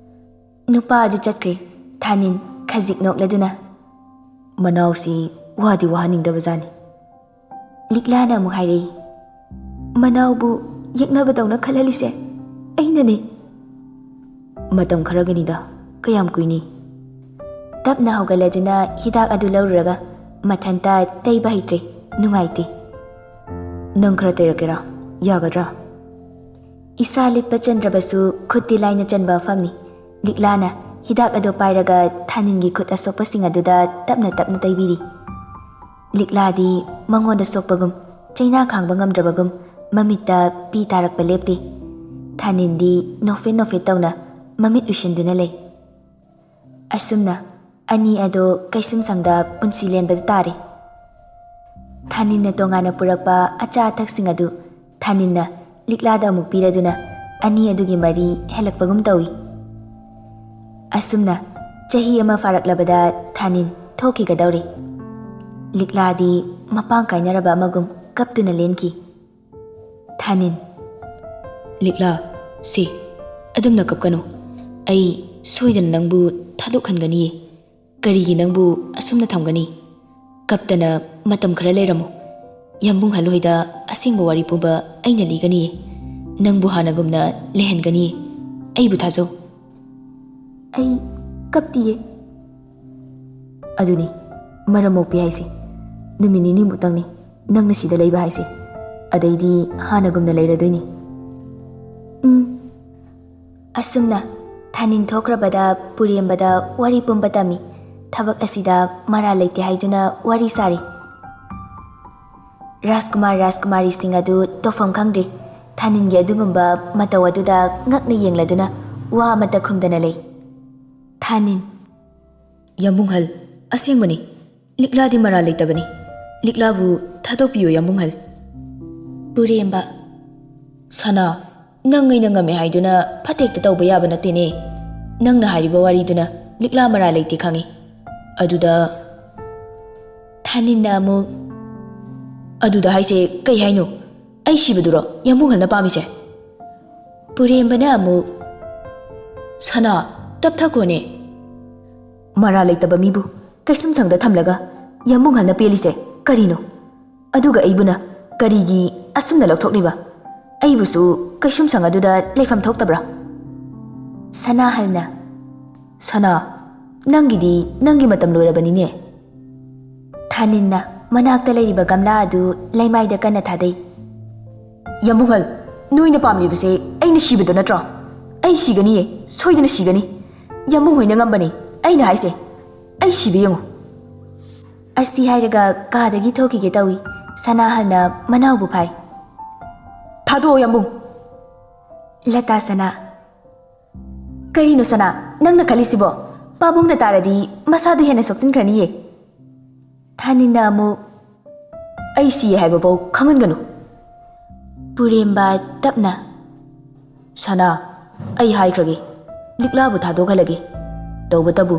ꯅꯨꯄꯥ ꯑꯗꯨ ꯆꯠꯈ꯭ꯔꯦ꯫ ꯊꯥꯅꯤꯟ ꯈꯖꯤꯛ ꯅꯣꯛꯂꯗꯨꯅ, "ꯃꯅꯥꯎꯁꯤ ꯋꯥꯗꯤ ꯋꯥꯍꯟꯅꯤꯡꯗꯕꯖꯥꯠꯅꯤ꯫" ꯂꯤꯛꯂꯥꯅ ꯑꯃꯨꯛ ꯍꯥꯏꯔꯛꯏ, "ꯃꯅꯥꯎꯕꯨ ꯌꯦꯛꯅꯕꯗꯧꯅ ꯈꯜꯍꯜꯂꯤꯁꯦ ꯑꯩꯅꯅꯦ꯫" "ꯃꯇꯝ ꯈꯔꯒꯤꯅꯤꯗ, ꯀꯌꯥꯝ ꯀꯨꯏꯅꯤ?" ꯇꯞꯅ ꯍꯧꯒꯠꯂꯗꯨꯅ ꯍꯤꯗꯥꯛ ꯑꯗꯨ ꯂꯧꯔꯨꯔꯒ ꯃꯊꯟꯇ ꯇꯩꯕ ꯍꯩꯇ꯭ꯔꯦ, ꯅꯨꯡꯉꯥꯏꯇꯦ꯫ "ꯅꯪ ꯈꯔ ꯇꯩꯔꯛꯀꯦꯔꯥ? ꯌꯥꯒꯗ꯭ꯔꯥ?" ꯏꯁꯥ ꯂꯤꯠꯄ ꯆꯟꯗ꯭ꯔꯕꯁꯨ ꯈꯨꯠꯇꯤ ꯂꯥꯏꯅ ꯆꯟꯕ ꯃꯐꯝꯅꯤ꯫ ꯂꯤꯛꯂꯥꯅ ꯍꯤꯗꯥꯛ ꯑꯗꯨ ꯄꯥꯏꯔꯒ ꯊꯥꯅꯤꯟꯒꯤ ꯈꯨꯠ ꯑꯁꯣꯛꯄꯁꯤꯡ ꯑꯗꯨꯗ ꯇꯞꯅ ꯇꯞꯅ ꯇꯩꯕꯤꯔꯤ꯫ ꯂꯤꯛꯂꯥꯗꯤ ꯃꯉꯣꯟꯗ ꯁꯣꯛꯄꯒꯨꯝ, ꯆꯩꯅꯥ ꯈꯥꯡꯕ ꯉꯝꯗ꯭ꯔꯕꯒꯨꯝ ꯃꯃꯤꯠꯇ ꯄꯤ ꯇꯥꯔꯛꯄ ꯂꯦꯞꯇꯦ꯫ ꯊꯥꯅꯤꯟꯗꯤ ꯅꯣꯛꯐꯦꯠ ꯅꯣꯛꯐꯦꯠ ꯇꯧꯅ ꯃꯃꯤꯠ ꯎꯏꯁꯤꯟꯗꯨꯅ ꯂꯩ꯫ ꯑꯁꯨꯝꯅ ꯑꯅꯤ ꯑꯗꯨ ꯀꯩꯁꯨꯝꯁꯪꯗ ꯄꯨꯟꯁꯤ ꯂꯦꯟꯕꯗ ꯇꯥꯔꯦ꯫ ꯊꯥꯅꯤꯟꯅ ꯇꯣꯉꯥꯟꯅ ꯄꯨꯔꯛꯄ ꯑꯆꯥ ꯑꯊꯛꯁꯤꯡ ꯑꯗꯨ ꯊꯥꯅꯤꯟꯅ ꯂꯤꯛꯂꯥꯗ ꯑꯃꯨꯛ ꯄꯤꯔꯗꯨꯅ ꯑꯅꯤ ꯑꯗꯨꯒꯤ ꯃꯔꯤ ꯍꯦꯜꯂꯛꯄꯒꯨꯝ ꯇꯧꯏ꯫ ꯑꯁꯨꯝꯅ ꯆꯍꯤ ꯑꯃ ꯐꯥꯔꯛꯂꯕꯗ ꯊꯥꯅꯤꯟ ꯊꯣꯛꯈꯤꯒꯗꯧꯔꯦ꯫ ꯂꯤꯛꯂꯥꯗꯤ ꯃꯄꯥꯡ ꯀꯥꯏꯅꯔꯕ ꯑꯃꯒꯨꯝ ꯀꯞꯇꯨꯅ ꯂꯦꯟꯈꯤ꯫ ꯊꯥꯅꯤꯟ, "ꯂꯤꯛꯂꯥ, ꯁꯤ, ꯑꯗꯨꯝꯅ ꯀꯞꯀꯅꯨ꯫ ꯑꯩ ꯁꯣꯏꯗꯅ ꯅꯪꯕꯨ ꯊꯥꯗꯣꯛꯍꯟꯒꯅꯤꯌꯦ꯫ ꯀꯔꯤꯒꯤ ꯅꯪꯕꯨ ꯑꯁꯨꯝꯅ ꯊꯝꯒꯅꯤ? ꯀꯞꯇꯅ ꯃꯇꯝ ꯈꯔ ꯂꯩꯔꯝꯃꯨ꯫ ꯌꯥꯝꯕꯨꯡ ꯍꯜꯂꯣꯏꯗ ꯑꯁꯦꯡꯕ ꯋꯥꯔꯤ ꯄꯨꯝꯕ ꯑꯩꯅ ꯂꯤꯒꯅꯤꯌꯦ꯫ ꯅꯪꯕꯨ ꯍꯥꯟꯅꯒꯨꯝꯅ ꯂꯩꯍꯟꯒꯅꯤꯌꯦ꯫ ꯑꯩꯕꯨ ꯊꯥꯖꯧ꯫" "ꯑꯩ ꯀꯞꯇꯤꯌꯦ꯫" "ꯑꯗꯨꯅꯤ ꯃꯔꯝ ꯃꯣꯛꯄꯤ ꯍꯥꯏꯁꯦ꯫ ꯅꯨꯃꯤꯠ ꯅꯤꯅꯤꯃꯨꯛꯇꯪꯅꯤ꯫ ꯅꯪꯅ ꯁꯤꯗ ꯂꯩꯕ ꯍꯥꯏꯁꯦ꯫ ꯑꯗꯩꯗꯤ ꯍꯥꯟꯅꯒꯨꯝꯅ ꯂꯩꯔꯗꯣꯏꯅꯤ꯫ ꯎꯝ꯫ ꯑꯁꯨꯝꯅ ꯊꯥꯅꯤꯟ ꯊꯣꯛꯈ꯭ꯔꯕꯗ ꯄꯨꯔꯦꯝꯕꯗ ꯋꯥꯔꯤ ꯄꯨꯝꯕ ꯇꯝꯃꯤ꯫ ꯊꯕꯛ ꯑꯁꯤꯗ ꯃꯔꯥꯜ ꯂꯩꯇꯦ ꯍꯥꯏꯗꯨꯅ ꯋꯥꯔꯤ ꯁꯥꯔꯤ꯫ ꯔꯥꯖꯀꯨꯃꯥꯔ ꯔꯥꯖꯀꯨꯃꯥꯔꯤꯁꯤꯡ ꯑꯗꯨ ꯇꯧꯐꯝ ꯈꯪꯗ꯭ꯔꯤ꯫ ꯊꯥꯅꯤꯟꯒꯤ ꯑꯗꯨꯒꯨꯝꯕ ꯃꯇꯧ ꯑꯗꯨꯗ ꯉꯛꯅ ꯌꯦꯡꯂꯗꯨꯅ ꯋꯥ ꯑꯃꯠꯇ ꯈꯨꯝꯗꯅ ꯂꯩ꯫ ꯊꯥꯅꯤꯟ꯫ ꯌꯥꯝꯕꯨꯡꯍꯜ, ꯑꯁꯦꯡꯕꯅꯤ, ꯂꯤꯛꯂꯥꯗꯤ ꯃꯔꯥꯜ ꯂꯩꯇꯕꯅꯤ꯫ ꯂꯤꯛꯂꯥꯕꯨ ꯊꯥꯗꯣꯛꯄꯤꯌꯨ, ꯌꯥꯝꯕꯨꯡꯍꯜ꯫ ꯄꯨꯔꯦꯝꯕ꯫ ꯁꯅꯥ, ꯅꯪ ꯑꯩꯅ ꯉꯝꯃꯦ ꯍꯥꯏꯗꯨꯅ ꯐꯠꯇꯦꯛꯇ ꯇꯧꯕ ꯌꯥꯕ ꯅꯠꯇꯦꯅꯦ꯫ ꯅꯪꯅ ꯍꯥꯏꯔꯤꯕ ꯋꯥꯔꯤꯗꯨꯅ ꯂꯤꯛꯂꯥ ꯃꯔꯥꯜ ꯂꯩꯇꯦ ꯈꯪꯉꯤ꯫ ꯑꯗꯨꯗ ꯊꯥꯅꯤꯟꯅ ꯑꯃꯨꯛ, "ꯑꯗꯨꯗ ꯍꯥꯏꯁꯦ ꯀꯩ ꯍꯥꯏꯅꯣ? ꯑꯩ ꯁꯤꯕꯗꯨꯔꯣ ꯌꯥꯝꯕꯨꯡꯍꯜꯅ ꯄꯥꯝꯃꯤꯁꯦ?" ꯄꯨꯔꯦꯝꯕꯅ ꯑꯃꯨꯛ, "ꯁꯅꯥ, ꯇꯞꯊꯈꯣꯅꯦ꯫ ꯃꯔꯥꯜ ꯂꯩꯇꯕ ꯃꯤꯕꯨ ꯀꯩꯁꯨꯝꯁꯪꯗ ꯊꯝꯂꯒ ꯌꯥꯝꯕꯨꯡꯍꯜꯅ ꯄꯦꯜꯂꯤꯁꯦ ꯀꯔꯤꯅꯣ? ꯑꯗꯨꯒ ꯑꯩꯕꯨꯅ ꯀꯔꯤꯒꯤ ꯑꯁꯨꯝꯅ ꯂꯧꯊꯣꯛꯂꯤꯕ? ꯑꯩꯕꯨꯁꯨ ꯀꯩꯁꯨꯝꯁꯪ ꯑꯗꯨꯗ ꯂꯩꯐꯝ ꯊꯣꯛꯇꯕ꯭ꯔꯥ?" ꯁꯅꯥꯍꯜꯅ, "ꯁꯅꯥ, ꯅꯪꯒꯤꯗꯤ ꯅꯪꯒꯤ ꯃꯇꯝ ꯂꯣꯏꯔꯕꯅꯤꯅꯦ꯫" ꯊꯥꯅꯤꯟꯅ ꯃꯅꯥꯛꯇ ꯂꯩꯔꯤꯕ ꯒꯝꯂꯥ ꯑꯗꯨ ꯂꯩꯃꯥꯏꯗ ꯀꯟꯅ ꯊꯥꯗꯩ꯫ "ꯌꯥꯝꯕꯨꯡꯍꯜ, ꯅꯣꯏꯅ ꯄꯥꯝꯂꯤꯕꯁꯦ ꯑꯩꯅ ꯁꯤꯕꯗꯣ ꯅꯠꯇ꯭ꯔꯣ? ꯑꯩ ꯁꯤꯒꯅꯤꯌꯦ, ꯁꯣꯏꯗꯅ ꯁꯤꯒꯅꯤ꯫ ꯌꯥꯝꯕꯨꯡ ꯍꯣꯏꯅ ꯉꯝꯕꯅꯤ, ꯑꯩꯅ ꯍꯥꯏꯁꯦ꯫ ꯑꯩ ꯁꯤꯕ ꯌꯦꯡꯉꯨ꯫" ꯑꯁꯤ ꯍꯥꯏꯔꯒ ꯀꯥꯗꯒꯤ ꯊꯣꯛꯈꯤꯒꯦ ꯇꯧꯏ꯫ ꯁꯅꯥꯍꯜꯅ ꯃꯅꯥꯎꯕꯨ ꯐꯥꯏ꯫ "ꯊꯥꯗꯣꯛꯑꯣ ꯌꯥꯝꯕꯨꯡ꯫" ꯂꯇꯥ ꯁꯅꯥ꯫ "ꯀꯔꯤꯅꯣ ꯁꯅꯥ, ꯅꯪꯅ ꯈꯜꯂꯤꯁꯤꯕꯣ? ꯄꯥꯕꯨꯡꯅ ꯇꯥꯔꯗꯤ ꯃꯁꯥꯗꯨ ꯍꯦꯟꯅ ꯁꯣꯛꯆꯤꯟꯈ꯭ꯔꯅꯤꯌꯦ꯫" ꯊꯥꯅꯤꯟꯅ ꯑꯃꯨꯛ, "ꯑꯩ ꯁꯤ ꯍꯥꯏꯕꯐꯥꯎ ꯈꯪꯍꯟꯒꯅꯨ꯫" ꯄꯨꯔꯦꯝꯕ ꯇꯞꯅ, "ꯁꯅꯥ, ꯑꯩ ꯍꯥꯏꯈ꯭ꯔꯒꯦ, ꯂꯤꯛꯂꯥꯕꯨ ꯊꯥꯗꯣꯛꯍꯜꯂꯒꯦ꯫ ꯇꯧꯕꯇꯕꯨ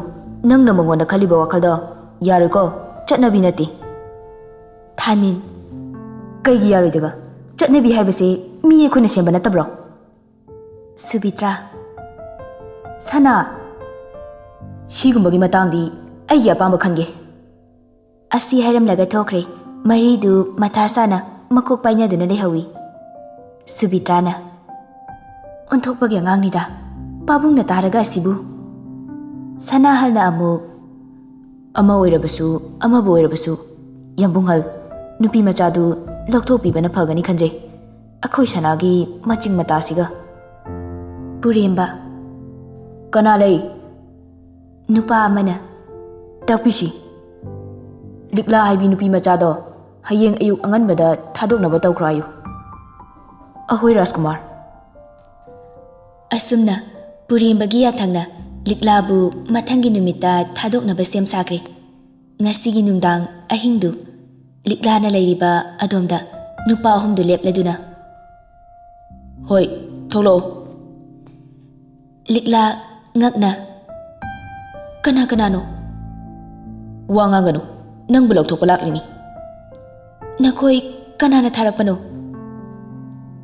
ꯅꯪꯅ ꯃꯉꯣꯟꯗ ꯈꯜꯂꯤꯕ ꯋꯥꯈꯜꯗꯣ ꯌꯥꯔꯣꯏꯀꯣ, ꯆꯠꯅꯕꯤ ꯅꯠꯇꯦ꯫" ꯊꯥꯅꯤꯟ, "ꯀꯩꯒꯤ ꯌꯥꯔꯣꯏꯗꯣꯏꯕ? ꯆꯠꯅꯕꯤ ꯍꯥꯏꯕꯁꯦ ꯃꯤ ꯑꯩꯈꯣꯏꯅ ꯁꯦꯝꯕ ꯅꯠꯇꯕ꯭ꯔꯣ?" ꯁꯨꯕꯤꯇ꯭ꯔꯥ꯫ "ꯁꯅꯥ, ꯁꯤꯒꯨꯝꯕꯒꯤ ꯃꯇꯥꯡꯗꯤ ꯑꯩꯒꯤ ꯑꯄꯥꯝꯕ ꯈꯟꯒꯦ꯫" ꯑꯁꯤ ꯍꯥꯏꯔꯝꯂꯒ ꯊꯣꯛꯈ꯭ꯔꯦ꯫ ꯃꯔꯤꯗꯨ ꯃꯊꯥ ꯁꯥꯅ ꯃꯀꯣꯛ ꯄꯥꯏꯅꯗꯨꯅ ꯂꯩꯍꯧꯏ꯫ ꯁꯨꯕꯤꯇ꯭ꯔꯥꯅ, "ꯑꯣꯟꯊꯣꯛꯄꯒꯤ ꯑꯉꯥꯡꯅꯤꯗ, ꯄꯥꯕꯨꯡꯅ ꯇꯥꯔꯒ ꯑꯁꯤꯕꯨ꯫" ꯁꯅꯥꯍꯜꯅ ꯑꯃꯨꯛ, "ꯑꯃ ꯑꯣꯏꯔꯕꯁꯨ ꯑꯃꯕꯨ ꯑꯣꯏꯔꯕꯁꯨ, ꯌꯥꯝꯕꯨꯡꯍꯜ, ꯅꯨꯄꯤ ꯃꯆꯥꯗꯨ ꯂꯧꯊꯣꯛꯄꯤꯕꯅ ꯐꯒꯅꯤ ꯈꯟꯖꯩ, ꯑꯩꯈꯣꯏ ꯁꯅꯥꯒꯤ ꯃꯆꯤꯡ ꯃꯇꯥꯁꯤꯒ꯫ ꯄꯨꯔꯦꯝꯕ꯫ ꯀꯅꯥ ꯂꯩ? ꯅꯨꯄꯥ ꯑꯃꯅ꯫ ꯇꯥꯛꯄꯤꯁꯤ, ꯂꯤꯛꯂꯥ ꯍꯥꯏꯕꯤ ꯅꯨꯄꯤ ꯃꯆꯥꯗꯣ ꯍꯌꯦꯡ ꯑꯌꯨꯛ ꯑꯉꯟꯕꯗ ꯊꯥꯗꯣꯛꯅꯕ ꯇꯧꯈ꯭ꯔꯣ ꯍꯥꯏꯌꯨ꯫ ꯑꯍꯣꯏ ꯔꯥꯖꯀꯨꯃꯥꯔ꯫ ꯑꯁꯨꯝꯅ ꯄꯨꯔꯦꯝꯕꯒꯤ ꯌꯥꯊꯪꯅ ꯂꯤꯛꯂꯥꯕꯨ ꯃꯊꯪꯒꯤ ꯅꯨꯃꯤꯠꯇ ꯊꯥꯗꯣꯛꯅꯕ ꯁꯦꯝ ꯁꯥꯈ꯭ꯔꯦ꯫ ꯉꯁꯤꯒꯤ ꯅꯨꯡꯗꯥꯡ ꯑꯍꯤꯡꯗꯨ ꯂꯤꯛꯂꯥꯅ ꯂꯩꯔꯤꯕ ꯑꯗꯣꯝꯗ ꯅꯨꯄꯥ ꯑꯍꯨꯝꯗꯨ ꯂꯦꯞꯂꯗꯨꯅ, "ꯍꯣꯏ, ꯊꯣꯛꯂꯛꯑꯣ꯫" ꯂꯤꯛꯂꯥ ꯉꯛꯅ, "ꯀꯅꯥ ꯀꯅꯥꯅꯣ?" "ꯋꯥ ꯉꯥꯡꯒꯅꯨ, ꯅꯪꯕꯨ ꯂꯧꯊꯣꯛꯄ ꯂꯥꯛꯂꯤꯅꯤ꯫" "ꯅꯈꯣꯏ ꯀꯅꯥꯅ ꯊꯥꯔꯛꯄꯅꯣ?"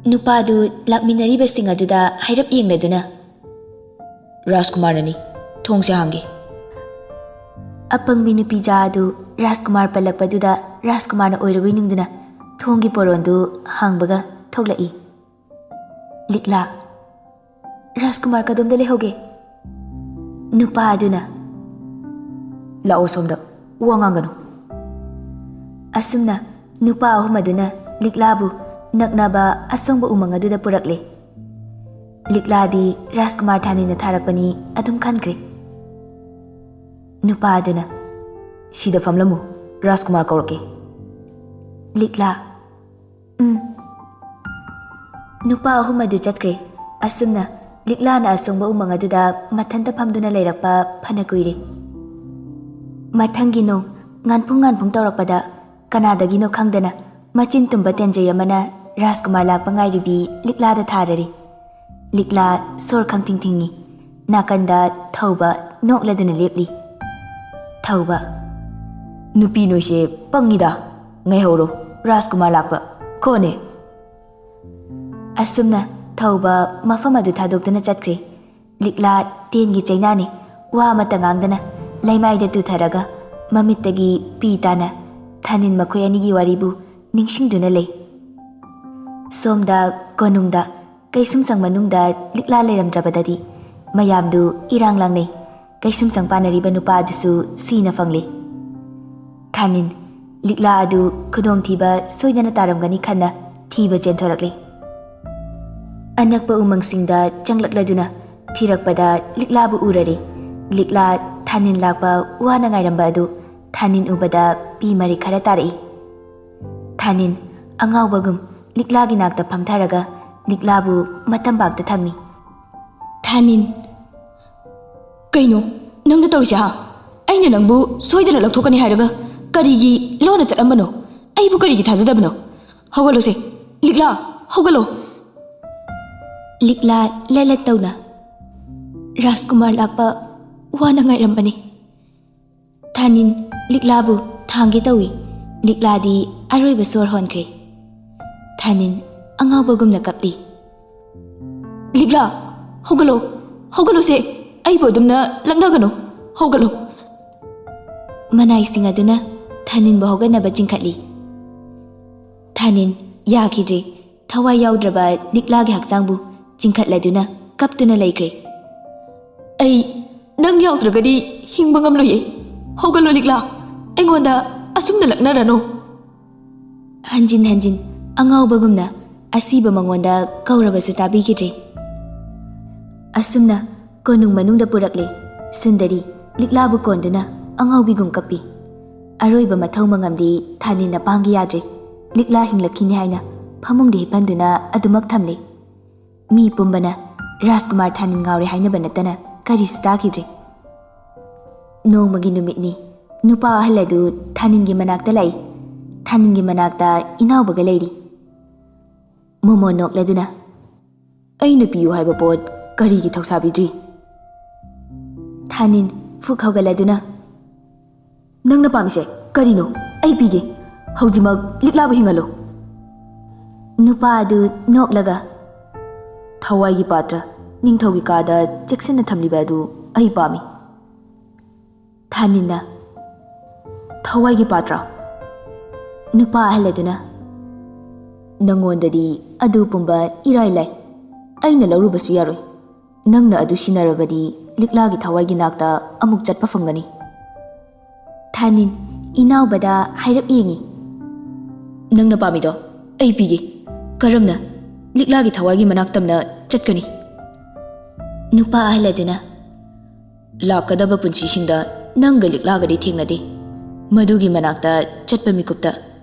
ꯅꯨꯄꯥꯗꯨ ꯂꯥꯛꯃꯤꯟꯅꯔꯤꯕꯁꯤꯡ ꯑꯗꯨꯗ ꯍꯥꯏꯔꯞ ꯌꯦꯡꯂꯗꯨꯅ, "ꯔꯥꯖꯀꯨꯃꯥꯔꯅꯅꯤ, ꯊꯣꯡꯁꯦ ꯍꯥꯡꯒꯦ꯫" ꯑꯄꯪꯕꯤ ꯅꯨꯄꯤꯖꯥ ꯑꯗꯨ ꯔꯥꯖꯀꯨꯃꯥꯔ ꯄꯜꯂꯛꯄꯗꯨꯗ ꯔꯥꯖꯀꯨꯃꯥꯔꯅ ꯑꯣꯏꯔꯕꯣꯏ ꯅꯤꯡꯗꯨꯅ ꯊꯣꯡꯒꯤ ꯄꯣꯔꯣꯟꯗꯨ ꯍꯥꯡꯕꯒ ꯊꯣꯛꯂꯛꯏ꯫ ꯂꯤꯛꯂꯥ, "ꯔꯥꯖꯀꯨꯃꯥꯔ ꯀꯗꯣꯝꯗ ꯂꯩꯍꯧꯒꯦ?" ꯅꯨꯄꯥ ꯑꯗꯨꯅ, "ꯂꯥꯛꯑꯣ ꯁꯣꯝꯗ, ꯋꯥ ꯉꯥꯡꯒꯅꯨ꯫" ꯑꯁꯨꯝꯅ ꯅꯨꯄꯥ ꯑꯍꯨꯝ ꯑꯗꯨꯅ ꯂꯤꯛꯂꯥꯕꯨ ꯅꯛꯅꯕ ꯑꯁꯣꯡꯕ ꯎꯃꯪ ꯑꯗꯨꯗ ꯄꯨꯔꯛꯂꯦ꯫ ꯂꯤꯛꯂꯥꯗꯤ ꯔꯥꯖꯀꯨꯃꯥꯔ ꯊꯥꯅꯤꯅ ꯊꯥꯔꯛꯄꯅꯤ ꯑꯗꯨꯝ ꯈꯟꯈ꯭ꯔꯦ꯫ ꯅꯨꯄꯥ ꯑꯗꯨꯅ, "ꯁꯤꯗ ꯐꯝꯂꯝꯃꯨ, ꯔꯥꯖꯀꯨꯃꯥꯔ ꯀꯧꯔꯛꯀꯦ꯫" ꯂꯤꯛꯂꯥ, "ꯎꯝ꯫" ꯅꯨꯄꯥ ꯑꯍꯨꯝ ꯑꯗꯨ ꯆꯠꯈ꯭ꯔꯦ꯫ ꯑꯁꯨꯝꯅ ꯂꯤꯛꯂꯥꯅ ꯑꯁꯣꯡꯕ ꯎꯃꯪ ꯑꯗꯨꯗ ꯃꯊꯟꯇ ꯐꯝꯗꯨꯅ ꯂꯩꯔꯛꯄ ꯐꯅ ꯀꯨꯏꯔꯦ꯫ ꯃꯊꯪꯒꯤ ꯅꯣꯡ ꯉꯥꯟꯐꯨꯡ ꯉꯥꯟꯐꯨꯡ ꯇꯧꯔꯛꯄꯗ ꯀꯅꯥꯗꯒꯤꯅꯣ ꯈꯪꯗꯅ ꯃꯆꯤꯟ ꯇꯨꯝꯕ ꯇꯦꯟꯖꯩ ꯑꯃꯅ ꯔꯥꯖꯀꯨꯃꯥꯔ ꯂꯥꯛꯄ ꯉꯥꯏꯔꯤꯕꯤ ꯂꯤꯛꯂꯥꯗ ꯊꯥꯔꯔꯤ꯫ ꯂꯤꯛꯂꯥ ꯁꯣꯔ ꯈꯪꯊꯤꯡ ꯊꯤꯡꯉꯤ꯫ ꯅꯥꯀꯟꯗ ꯊꯧꯕ ꯅꯣꯛꯂꯗꯨꯅ ꯂꯦꯞꯂꯤ꯫ ꯊꯧꯕ, "ꯅꯨꯄꯤ ꯅꯣꯏꯁꯦ ꯄꯪꯉꯤꯗ꯫ ꯉꯥꯏꯍꯧꯔꯣ, ꯔꯥꯖꯀꯨꯃꯥꯔ ꯂꯥꯛꯄ ꯀꯣꯅꯦ꯫" ꯑꯁꯨꯝꯅ ꯊꯧꯕ ꯃꯐꯝ ꯑꯗꯨ ꯊꯥꯗꯣꯛꯇꯨꯅ ꯆꯠꯈ꯭ꯔꯦ꯫ ꯂꯤꯛꯂꯥ ꯇꯦꯟꯒꯤ ꯆꯩꯅꯥꯅꯤ꯫ ꯋꯥ ꯑꯃꯠꯇ ꯉꯥꯡꯗꯅ ꯂꯩꯃꯥꯏꯗ ꯇꯨꯊꯔꯒ ꯃꯃꯤꯠꯇꯒꯤ ꯄꯤ ꯇꯥꯅ ꯊꯥꯅꯤꯟ ꯃꯈꯣꯏ ꯑꯅꯤꯒꯤ ꯋꯥꯔꯤꯕꯨ ꯅꯤꯡꯁꯤꯡꯗꯨꯅ ꯂꯩ꯫ ꯁꯣꯝꯗ ꯀꯣꯅꯨꯡꯗ ꯀꯩꯁꯨꯝꯁꯪ ꯃꯅꯨꯡꯗ ꯂꯤꯛꯂꯥ ꯂꯩꯔꯝꯗ꯭ꯔꯕꯗꯗꯤ ꯃꯌꯥꯝꯗꯨ ꯏꯔꯥꯡ ꯂꯥꯡꯅꯩ꯫ ꯀꯩꯁꯨꯝꯁꯪ ꯄꯥꯟꯅꯔꯤꯕ ꯅꯨꯄꯥ ꯑꯗꯨꯁꯨ ꯁꯤꯅ ꯐꯪꯂꯦ꯫ ꯊꯥꯅꯤꯟ, ꯂꯤꯛꯂꯥ ꯑꯗꯨ ꯈꯨꯗꯣꯡꯊꯤꯕ ꯁꯣꯏꯗꯅ ꯇꯥꯔꯝꯒꯅꯤ ꯈꯟꯅ ꯊꯤꯕ ꯆꯦꯟꯊꯣꯔꯛꯂꯤ꯫ ꯑꯅꯛꯄ ꯎꯃꯪꯁꯤꯡꯗ ꯆꯪꯂꯛꯂꯗꯨꯅ ꯊꯤꯔꯛꯄꯗ ꯂꯤꯛꯂꯥꯕꯨ ꯎꯔꯔꯦ꯫ ꯂꯤꯛꯂꯥ ꯊꯥꯅꯤꯟ ꯂꯥꯛꯄ ꯋꯥꯅ ꯉꯥꯏꯔꯝꯕ ꯑꯗꯨ ꯊꯥꯅꯤꯟ ꯎꯕꯗ ꯄꯤ ꯃꯔꯤ ꯈꯔ ꯇꯥꯔꯛꯏ꯫ ꯊꯥꯅꯤꯟ ꯑꯉꯥꯎꯕꯒꯨꯝ ꯂꯤꯛꯂꯥꯒꯤ ꯅꯥꯛꯇ ꯐꯝꯊꯔꯒ ꯂꯤꯛꯂꯥꯕꯨ ꯃꯇꯝꯕꯥꯛꯇ ꯊꯝꯃꯤ꯫ ꯊꯥꯅꯤꯟ, ꯀꯩꯅꯣ ꯅꯪꯅ ꯇꯧꯔꯤꯁꯦ, ꯍꯥ? ꯑꯩꯅ ꯅꯪꯕꯨ ꯁꯣꯏꯗꯅ ꯂꯧꯊꯣꯛꯀꯅꯤ ꯍꯥꯏꯔꯒ ꯀꯔꯤꯒꯤ ꯂꯣꯟꯅ ꯆꯠꯂꯝꯕꯅꯣ? ꯑꯩꯕꯨ ꯀꯔꯤꯒꯤ ꯊꯥꯖꯗꯕꯅꯣ? ꯍꯧꯒꯠꯂꯣꯁꯦ, ꯂꯤꯛꯂꯥ, ꯍꯧꯒꯠꯂꯣ꯫ ꯂꯤꯛꯂꯥ ꯂꯠ ꯂꯠ ꯇꯧꯅ, "ꯔꯥꯖꯀꯨꯃꯥꯔ ꯂꯥꯛꯄ ꯋꯥꯅ ꯉꯥꯏꯔꯝꯕꯅꯤ"꯫ ꯊꯥꯅꯤꯟ ꯂꯤꯛꯂꯥꯕꯨ ꯊꯥꯡꯒꯦ ꯇꯧꯏ꯫ ꯂꯤꯛꯂꯥꯗꯤ ꯑꯔꯣꯏꯕ ꯁꯣꯔ ꯍꯣꯟꯈ꯭ꯔꯦ꯫ ꯊꯥꯅꯤꯟ ꯑꯉꯥꯎꯕꯒꯨꯝꯅ ꯀꯞꯂꯤ꯫ "ꯂꯤꯛꯂꯥ, ꯍꯧꯒꯠꯂꯣ, ꯍꯧꯒꯠꯂꯣꯁꯦ, ꯑꯩꯕꯨ ꯑꯗꯨꯝꯅ ꯂꯛꯅꯒꯅꯨ, ꯍꯧꯒꯠꯂꯣ"꯫ ꯃꯅꯥꯏꯁꯤꯡ ꯑꯗꯨꯅ ꯊꯥꯅꯤꯟꯕꯨ ꯍꯧꯒꯠꯅꯕ ꯆꯤꯡꯈꯠꯂꯤ꯫ ꯊꯥꯅꯤꯟ ꯌꯥꯈꯤꯗ꯭ꯔꯦ꯫ ꯊꯋꯥꯏ ꯌꯥꯎꯗ꯭ꯔꯕ ꯂꯤꯛꯂꯥꯒꯤ ꯍꯛꯆꯥꯡꯕꯨ ꯆꯤꯡꯈꯠꯂꯗꯨꯅ ꯀꯞꯇꯨꯅ ꯂꯩꯈ꯭ꯔꯦ꯫ "ꯑꯩ ꯅꯪ ꯌꯥꯎꯗ꯭ꯔꯒꯗꯤ ꯍꯤꯡꯕ ꯉꯝꯂꯣꯏꯌꯦ꯫ ꯍꯧꯒꯠꯂꯣ ꯂꯤꯛꯂꯥ, ꯑꯩꯉꯣꯟꯗ ꯑꯁꯨꯝꯅ ꯂꯛꯅꯔꯅꯨ"꯫ ꯍꯟꯖꯤꯟ ꯍꯟꯖꯤꯟ ꯑꯉꯥꯎꯕꯒꯨꯝꯅ ꯑꯁꯤꯕ ꯃꯉꯣꯟꯗ ꯀꯧꯔꯕꯁꯨ ꯇꯥꯕꯤꯈꯤꯗ꯭ꯔꯦ꯫ ꯑꯁꯨꯝꯅ ꯀꯣꯅꯨꯡ ꯃꯅꯨꯡꯗ ꯄꯨꯔꯛꯂꯦ꯫ ꯁꯨꯟꯗꯔꯤ ꯂꯤꯛꯂꯥꯕꯨ ꯀꯣꯟꯗꯨꯅ ꯑꯉꯥꯎꯕꯤꯒꯨꯝ ꯀꯞꯄꯤ꯫ ꯑꯔꯣꯏꯕ ꯃꯊꯧ ꯃꯉꯝꯗꯤ ꯊꯥꯅꯤꯟꯅ ꯄꯥꯡꯒꯦ ꯌꯥꯗ꯭ꯔꯦ꯫ ꯂꯤꯛꯂꯥ ꯍꯤꯡꯂꯛꯈꯤꯅꯤ ꯍꯥꯏꯅ ꯐꯃꯨꯡꯗ ꯍꯤꯞꯍꯟꯗꯨꯅ ꯑꯗꯨꯃꯛ ꯊꯝꯂꯦ꯫ ꯃꯤ ꯄꯨꯝꯕꯅ ꯔꯥꯖꯀꯨꯃꯥꯔ ꯊꯥꯅꯤꯟ ꯉꯥꯎꯔꯦ ꯍꯥꯏꯅꯕ ꯅꯠꯇꯅ ꯀꯔꯤꯁꯨ ꯇꯥꯈꯤꯗ꯭ꯔꯦ꯫ ꯅꯣꯡꯃꯒꯤ ꯅꯨꯃꯤꯠꯅꯤ꯫ ꯅꯨꯄꯥ ꯑꯍꯜ ꯑꯗꯨ ꯊꯥꯅꯤꯟꯒꯤ ꯃꯅꯥꯛꯇ ꯂꯥꯛꯏ꯫ ꯊꯥꯅꯤꯟꯒꯤ ꯃꯅꯥꯛꯇ ꯏꯅꯥꯎꯕꯒ ꯂꯩꯔꯤ꯫ ꯃꯣꯃꯣꯟ ꯅꯣꯛꯂꯗꯨꯅ, "ꯑꯩꯅ ꯄꯤꯌꯨ ꯍꯥꯏꯕ ꯄꯣꯠ ꯀꯔꯤꯒꯤ ꯊꯧꯁꯥꯕꯤꯗ꯭ꯔꯤ?" ꯊꯥꯅꯤꯟ ꯐꯨꯛ ꯍꯧꯒꯠꯂꯗꯨꯅ, "ꯅꯪꯅ ꯄꯥꯝꯃꯤꯁꯦ ꯀꯔꯤꯅꯣ? ꯑꯩ ꯄꯤꯒꯦ꯫ ꯍꯧꯖꯤꯛꯃꯛ ꯂꯤꯛꯂꯥꯕꯨ ꯍꯤꯡꯍꯜꯂꯨ"꯫ ꯅꯨꯄꯥ ꯑꯗꯨ ꯅꯣꯛꯂꯒ, "ꯊꯋꯥꯏꯒꯤ ꯄꯥꯇ꯭ꯔ, ꯅꯤꯡꯊꯧꯒꯤ ꯀꯥꯗ ꯆꯦꯛꯁꯤꯟꯅ ꯊꯝꯂꯤꯕ ꯑꯗꯨ ꯑꯩ ꯄꯥꯝꯃꯤ"꯫ ꯊꯥꯅꯤꯟꯅ, "ꯊꯋꯥꯏꯒꯤ ꯄꯥꯇ꯭ꯔ?" ꯅꯨꯄꯥ ꯑꯍꯜ ꯑꯗꯨꯅ, "ꯅꯉꯣꯟꯗꯗꯤ ꯑꯗꯨ ꯄꯨꯝꯕ ꯏꯔꯥꯏ ꯂꯥꯏ꯫ ꯑꯩꯅ ꯂꯧꯔꯨꯕꯁꯨ ꯌꯥꯔꯣꯏ꯫ ꯅꯪꯅ ꯑꯗꯨ ꯁꯤꯟꯅꯔꯕꯗꯤ ꯂꯤꯛꯂꯥꯒꯤ ꯊꯋꯥꯏꯒꯤ ꯅꯥꯛꯇ ꯑꯃꯨꯛ ꯆꯠꯄ ꯐꯪꯒꯅꯤ"꯫ ꯊꯥꯅꯤꯟ ꯏꯅꯥꯎꯕꯗ ꯍꯥꯏꯔꯞ ꯌꯦꯡꯏ꯫ "ꯅꯪꯅ ꯄꯥꯝꯃꯤꯗꯣ ꯑꯩ ꯄꯤꯒꯦ꯫ ꯀꯔꯝꯅ? ꯂꯤꯛꯂꯥꯒꯤ ꯊꯋꯥꯏꯒꯤ ꯃꯅꯥꯛ ꯇꯝꯅ ꯆꯠꯀꯅꯤ?" ꯅꯨꯄꯥ ꯑꯍꯜ ꯑꯗꯨꯅ, "ꯂꯥꯛꯀꯗꯕ ꯄꯨꯟꯁꯤꯁꯤꯡꯗ ꯅꯪꯒ ꯂꯤꯛꯂꯥꯒꯗꯤ ꯊꯦꯡꯅꯗꯦ꯫ ꯃꯗꯨꯒꯤ ꯃꯅꯥꯛꯇ ꯆꯠꯄ ꯃꯤꯀꯨꯞꯇ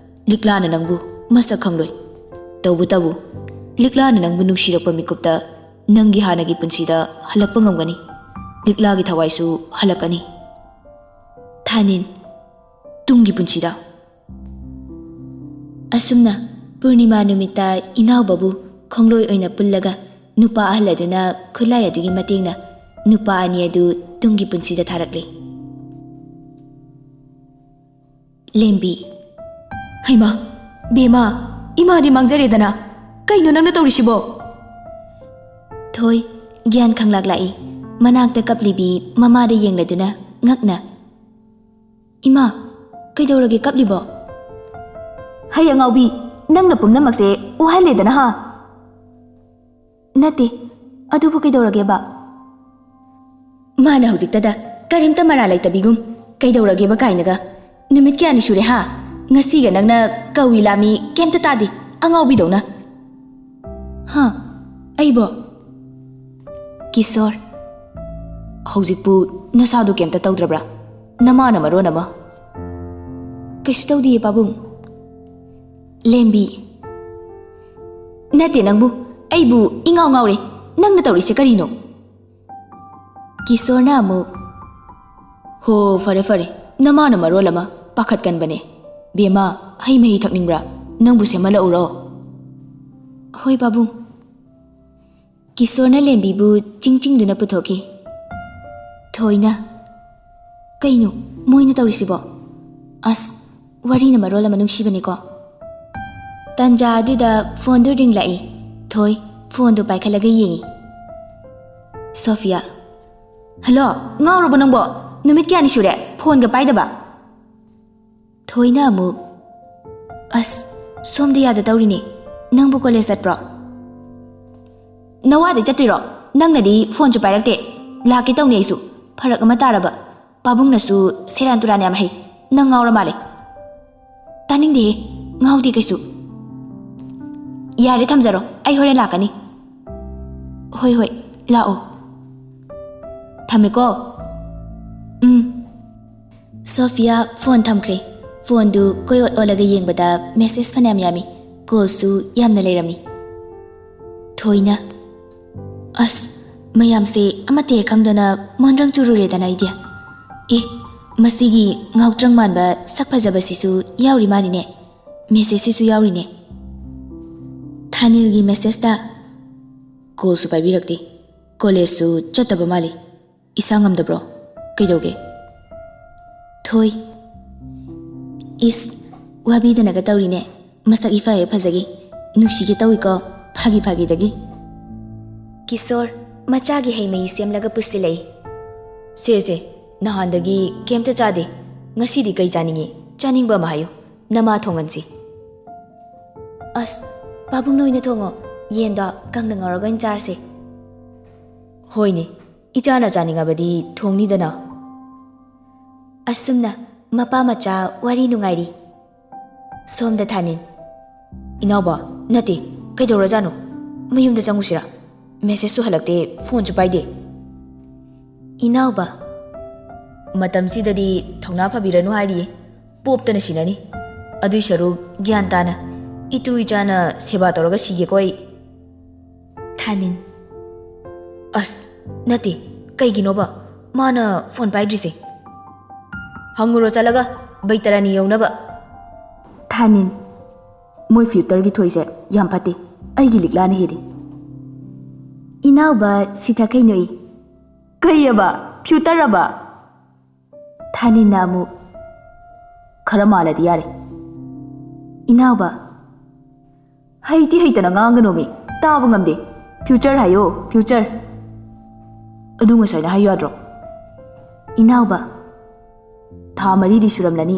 ꯂꯤꯛꯂꯥꯅ ꯅꯪꯕꯨ ꯃꯁꯛ ꯈꯪꯂꯣꯏ꯫ ꯇꯧꯕꯇꯕꯨ, ꯂꯤꯛꯂꯥꯅ ꯅꯪꯕꯨ ꯅꯨꯡꯁꯤꯔꯛꯄ ꯃꯤꯀꯨꯞꯇ ꯅꯪꯒꯤ ꯍꯥꯟꯅꯒꯤ ꯄꯨꯟꯁꯤꯗ ꯍꯜꯂꯛꯄ ꯉꯝꯒꯅꯤ꯫ ꯂꯤꯛꯂꯥꯒꯤ ꯊꯋꯥꯏꯁꯨ ꯍꯜꯂꯛꯀꯅꯤ꯫" ꯊꯥꯅꯤꯟ꯫ ꯇꯨꯡꯒꯤ ꯄꯨꯟꯁꯤꯗ꯫ ꯑꯁꯨꯝꯅ ꯄꯨꯔꯅꯤꯃꯥ ꯅꯨꯃꯤꯠꯇ ꯏꯅꯥꯎꯕꯕꯨ ꯈꯣꯡꯂꯣꯏ ꯑꯣꯏꯅ ꯄꯨꯜꯂꯒ ꯅꯨꯄꯥ ꯑꯍꯜ ꯑꯗꯨꯅ ꯈꯨꯠꯂꯥꯏ ꯑꯗꯨꯒꯤ ꯃꯇꯦꯡꯅ ꯅꯨꯄꯥ ꯑꯅꯤ ꯑꯗꯨ ꯇꯨꯡꯒꯤ ꯄꯨꯟꯁꯤꯗ ꯊꯥꯔꯛꯂꯦ꯫ ꯂꯦꯝꯕꯤ꯫ "ꯍꯩꯃꯥ, ꯕꯦꯃꯥ, ꯏꯃꯥꯗꯤ ꯃꯥꯡꯖꯔꯦꯗꯅ꯫ ꯀꯩꯅꯣ ꯅꯪꯅ ꯇꯧꯔꯤꯁꯤꯕꯣ?" ꯊꯣꯏ, ꯒ꯭ꯌꯥꯟ ꯈꯪꯂꯥꯛ ꯂꯥꯛꯏ꯫ ꯃꯅꯥꯛꯇ ꯀꯞꯂꯤꯕꯤ ꯃꯃꯥꯗ ꯌꯦꯡꯂꯗꯨꯅ ꯉꯛꯅ, "ꯏꯃꯥ, ꯀꯩꯗꯧꯔꯒꯦ ꯀꯞꯂꯤꯕꯣ?" "ꯍꯩ ꯑꯉꯥꯎꯕꯤ, ꯅꯪꯅ ꯄꯨꯝꯅꯃꯛꯁꯦ ꯋꯥꯍꯜꯂꯦꯗꯅ ꯍꯥ?" "ꯅꯠꯇꯦ, ꯑꯗꯨꯕꯨ ꯀꯩꯗꯧꯔꯒꯦꯕ?" "ꯃꯥꯅ ꯍꯧꯖꯤꯛꯇꯗ ꯀꯔꯤꯝꯇ ꯃꯔꯥ ꯂꯩꯇꯕꯤꯒꯨꯝ ꯀꯩꯗꯧꯔꯒꯦꯕ ꯀꯥꯏꯅꯒ꯫ ꯅꯨꯃꯤꯠ ꯀꯌꯥꯅꯤ ꯁꯨꯔꯦ ꯍꯥ? ꯉꯁꯤꯒ ꯅꯪꯅ ꯀꯧꯏ ꯂꯥꯝꯃꯤ ꯀꯩꯝꯇ ꯇꯥꯗꯦ, ꯑꯉꯥꯎꯕꯤꯗꯧꯅ꯫ ꯍꯥ? ꯑꯩꯕꯣ?" ꯀꯤꯁꯣꯔ꯫ "ꯍꯧꯖꯤꯛꯄꯨ ꯅꯁꯥꯗꯣ ꯀꯩꯝꯇ ꯇꯧꯗ꯭ꯔꯕ꯭ꯔꯥ? ꯅꯃꯥꯅ ꯃꯔꯣꯟ ꯑꯃ꯫" "ꯀꯩꯁꯨ ꯇꯧꯗꯤꯌꯦ ꯄꯥꯕꯨꯡ꯫" ꯂꯦꯝꯕꯤ꯫ "ꯅꯠꯇꯦ ꯅꯪꯕꯨ, ꯑꯩꯕꯨ ꯏꯉꯥꯎ ꯉꯥꯎꯔꯦ꯫ ꯅꯪꯅ ꯇꯧꯔꯤꯁꯦ ꯀꯔꯤꯅꯣ?" ꯀꯤꯁꯣꯔꯅ ꯑꯃꯨꯛ, "ꯍꯣ, ꯐꯔꯦ ꯐꯔꯦ, ꯅꯃꯥꯅ ꯃꯔꯣꯜ ꯑꯃ ꯄꯥꯈꯠꯀꯟꯕꯅꯦ꯫ ꯕꯦꯝꯃ, ꯍꯩ ꯃꯍꯤ ꯊꯛꯅꯤꯡꯕ꯭ꯔꯥ? ꯅꯪꯕꯨ ꯁꯦꯝꯍꯜꯂꯛꯎꯔꯣ?" "ꯍꯣꯏ ꯄꯥꯕꯨꯡ꯫" ꯀꯤꯁꯣꯔꯅ ꯂꯦꯝꯕꯤꯕꯨ ꯆꯤꯡꯆꯤꯡꯗꯨꯅ ꯄꯨꯊꯣꯛꯈꯤ꯫ ꯊꯣꯏꯅ, "ꯀꯩꯅꯣ ꯃꯣꯏꯅ ꯇꯧꯔꯤꯁꯤꯕꯣ? ꯑꯁ, ꯋꯥꯔꯤꯅ ꯃꯔꯣꯜ ꯑꯃ ꯅꯨꯡꯁꯤꯕꯅꯤꯀꯣ꯫" ꯇꯟꯖꯥ ꯑꯗꯨꯗ ꯐꯣꯟꯗꯨ ꯔꯤꯡ ꯂꯥꯛꯏ꯫ ꯊꯣꯏ ꯐꯣꯟꯗꯨ ꯄꯥꯏꯈꯠꯂꯒ ꯌꯦꯡꯏ꯫ ꯁꯣꯐꯤꯌꯥ, "ꯍꯜꯂꯣ, ꯉꯥꯎꯔꯕꯣ ꯅꯪꯕꯣ? ꯅꯨꯃꯤꯠ ꯀꯌꯥꯅꯤ ꯁꯨꯔꯦ ꯐꯣꯟꯒ ꯄꯥꯏꯗꯕ?" ꯊꯣꯏꯅ ꯑꯃꯨꯛ, "ꯑꯁ, ꯁꯣꯝꯗ ꯌꯥꯗ ꯇꯧꯔꯤꯅꯦ꯫ ꯅꯪꯕꯨ ꯀꯣꯂꯦꯖ ꯆꯠꯄ꯭ꯔꯣ?" "ꯅꯋꯥꯗꯩ ꯆꯠꯇꯣꯏꯔꯣ? ꯅꯪꯅꯗꯤ ꯐꯣꯟꯁꯨ ꯄꯥꯏꯔꯛꯇꯦ꯫ ꯂꯥꯛꯀꯦ ꯇꯧꯅꯤ ꯑꯩꯁꯨ꯫ ꯐꯔꯛ ꯑꯃ ꯇꯥꯔꯕ꯫ ꯄꯥꯕꯨꯡꯅꯁꯨ ꯁꯦꯔꯥꯟ ꯇꯨꯔꯥꯟ ꯌꯥꯝ ꯍꯩ꯫ ꯅꯪ ꯉꯥꯎꯔ ꯃꯥꯜꯂꯦ꯫ ꯇꯥꯅꯤꯡꯗꯦꯍꯦ, ꯉꯥꯎꯗꯦ ꯀꯩꯁꯨ꯫ ꯌꯥꯔꯦ, ꯊꯝꯖꯔꯣ, ꯑꯩ ꯍꯣꯔꯦꯟ ꯂꯥꯛꯀꯅꯤ꯫ ꯍꯣꯏ ꯍꯣꯏ, ꯂꯥꯛꯑꯣ꯫ ꯊꯝꯃꯦꯀꯣ꯫ ꯎꯝ꯫ ꯁꯣꯐꯤꯌꯥ ꯐꯣꯟ ꯊꯝꯈ꯭ꯔꯦ꯫ ꯐꯣꯟꯗꯨ ꯀꯣꯏ ꯑꯣꯠ ꯑꯣꯜꯂꯒ ꯌꯦꯡꯕꯗ ꯃꯦꯁꯦꯖ ꯐꯅꯌꯥꯝ ꯌꯥꯝꯃꯤ꯫ ꯀꯣꯜꯁꯨ ꯌꯥꯝꯅ ꯂꯩꯔꯝꯃꯤ꯫ ꯊꯣꯏꯅ, "ꯑꯁ, ꯃꯌꯥꯝꯁꯦ ꯑꯃꯠꯇ ꯍꯦꯛ ꯈꯪꯗꯅ ꯃꯣꯟꯗ꯭ꯔꯪ ꯆꯨꯔꯨꯔꯦꯗꯅ ꯑꯩꯗꯤ꯫ ꯑꯦ, ꯃꯁꯤꯒꯤ ꯉꯥꯎꯇ꯭ꯔꯪ ꯃꯥꯟꯕ ꯁꯛ ꯐꯖꯕꯁꯤꯁꯨ ꯌꯥꯎꯔꯤ ꯃꯥꯜꯂꯤꯅꯦ꯫ ꯃꯦꯁꯦꯖꯁꯤꯁꯨ ꯌꯥꯎꯔꯤꯅꯦ꯫" ꯊꯥꯅꯤꯜꯒꯤ ꯃꯦꯁꯦꯖꯇ, "ꯀꯣꯜꯁꯨ ꯄꯥꯏꯕꯤꯔꯛꯇꯦ, ꯀꯣꯂꯦꯖꯁꯨ ꯆꯠꯇꯕ ꯃꯥꯜꯂꯤ꯫ ꯏꯁꯥ ꯉꯝꯗꯕ꯭ꯔꯣ? ꯀꯩꯗꯧꯒꯦ?" ꯊꯣꯏ, "ꯏꯁ, ꯋꯥꯕꯤꯗꯅꯒ ꯇꯧꯔꯤꯅꯦ꯫ ꯃꯁꯛ ꯏꯐ ꯍꯦꯛ ꯐꯖꯒꯤ꯫ ꯅꯨꯡꯁꯤꯒꯦ ꯇꯧꯏꯀꯣ, ꯐꯥꯒꯤ ꯐꯥꯒꯤꯗꯒꯤ꯫" ꯀꯤꯁꯣꯔ, ꯃꯆꯥꯒꯤ ꯍꯩ ꯃꯍꯤ ꯁꯦꯝꯂꯒ ꯄꯨꯁꯤꯜꯂꯛꯏ꯫ "ꯁꯦ, ꯁꯦ, ꯅꯍꯥꯟꯗꯒꯤ ꯀꯩꯝꯇ ꯆꯥꯗꯦ꯫ ꯉꯁꯤꯗꯤ ꯀꯩ ꯆꯥꯅꯤꯡꯉꯤ? ꯆꯥꯅꯤꯡꯕ ꯑꯃ ꯍꯥꯏꯌꯨ꯫ ꯅꯃꯥ ꯊꯣꯡꯍꯟꯁꯤ꯫" "ꯑꯁ, ꯄꯥꯕꯨꯡꯅ ꯑꯣꯏꯅ ꯊꯣꯡꯉꯣ꯫ ꯌꯦꯟꯗꯣ ꯀꯪꯅ ꯉꯧꯔꯒ ꯑꯣꯏꯅ ꯆꯥꯔꯁꯦ꯫" "ꯍꯣꯏꯅꯦ, ꯏꯆꯥꯅ ꯆꯥꯅꯤꯡꯉꯕꯗꯤ ꯊꯣꯡꯅꯤꯗꯅ꯫" ꯑꯁꯨꯝꯅ ꯃꯄꯥ ꯃꯆꯥ ꯋꯥꯔꯤ ꯅꯨꯡꯉꯥꯏꯔꯤ꯫ ꯁꯣꯝꯗ ꯊꯥꯅꯤꯟ꯫ "ꯏꯅꯥꯎꯕ, ꯅꯠꯇꯦ, ꯀꯩꯗꯧꯔꯖꯥꯠꯅꯣ? ꯃꯌꯨꯝꯗ ꯆꯪꯉꯨꯁꯤꯔꯥ? ꯃꯦꯁꯦꯖꯁꯨ ꯍꯜꯂꯛꯇꯦ, ꯐꯣꯟꯁꯨ ꯄꯥꯏꯗꯦ꯫" ꯏꯅꯥꯎꯕ꯫ "ꯃꯇꯝꯁꯤꯗꯗꯤ ꯊꯧꯅꯥ ꯐꯕꯤꯔꯅꯨ ꯍꯥꯏꯔꯤꯌꯦ꯫ ꯄꯣꯞꯇꯅ ꯁꯤꯅꯅꯤ꯫ ꯑꯗꯨꯏ ꯁꯔꯨꯛ ꯒ꯭ꯌꯥꯟ ꯇꯥꯅ ꯏꯇꯨ ꯏꯆꯥꯅ ꯁꯦꯕꯥ ꯇꯧꯔꯒ ꯁꯤꯒꯦꯀꯣ ꯑꯩ꯫" ꯊꯥꯅꯤꯟ꯫ "ꯑꯁ, ꯅꯠꯇꯦ, ꯀꯩꯒꯤꯅꯣꯕ ꯃꯥꯅ ꯐꯣꯟ ꯄꯥꯏꯗ꯭ꯔꯤꯁꯦ? ꯍꯪꯉꯨꯔꯣ ꯆꯠꯂꯒ, ꯕꯩꯇꯔꯥꯅꯤ ꯌꯧꯅꯕ꯫" ꯊꯥꯅꯤꯟ꯫ "ꯃꯣꯏ ꯐ꯭ꯌꯨꯇꯔꯒꯤ ꯊꯣꯏꯁꯦ ꯌꯥꯝ ꯐꯠꯇꯦ꯫ ꯑꯩꯒꯤ ꯂꯤꯛꯂꯥꯅ ꯍꯦꯜꯂꯤ꯫" ꯏꯅꯥꯎꯕ ꯁꯤꯊ ꯀꯩꯅꯣꯏ꯫ "ꯀꯩꯑꯕ? ꯐ꯭ꯌꯨꯇꯔ ꯑꯕ?" ꯊꯥꯅꯤꯟꯅ ꯑꯃꯨꯛ꯫ "ꯈꯔ ꯃꯥꯜꯂꯗꯤ ꯌꯥꯔꯦ꯫" ꯏꯅꯥꯎꯕ꯫ "ꯍꯩꯇꯤ ꯍꯩꯇꯅ ꯉꯥꯡꯒꯅꯣꯃꯤ, ꯇꯥꯕ ꯉꯝꯗꯦ꯫ ꯐ꯭ꯌꯨꯆꯔ ꯍꯥꯏꯌꯣ, ꯐ꯭ꯌꯨꯆꯔ꯫ ꯑꯗꯨ ꯉꯁꯥꯏꯅ ꯍꯥꯏꯌꯨ ꯌꯥꯗ꯭ꯔꯣ?" ꯏꯅꯥꯎꯕ꯫ "ꯊꯥ ꯃꯔꯤꯗꯤ ꯁꯨꯔꯝꯂꯅꯤ꯫"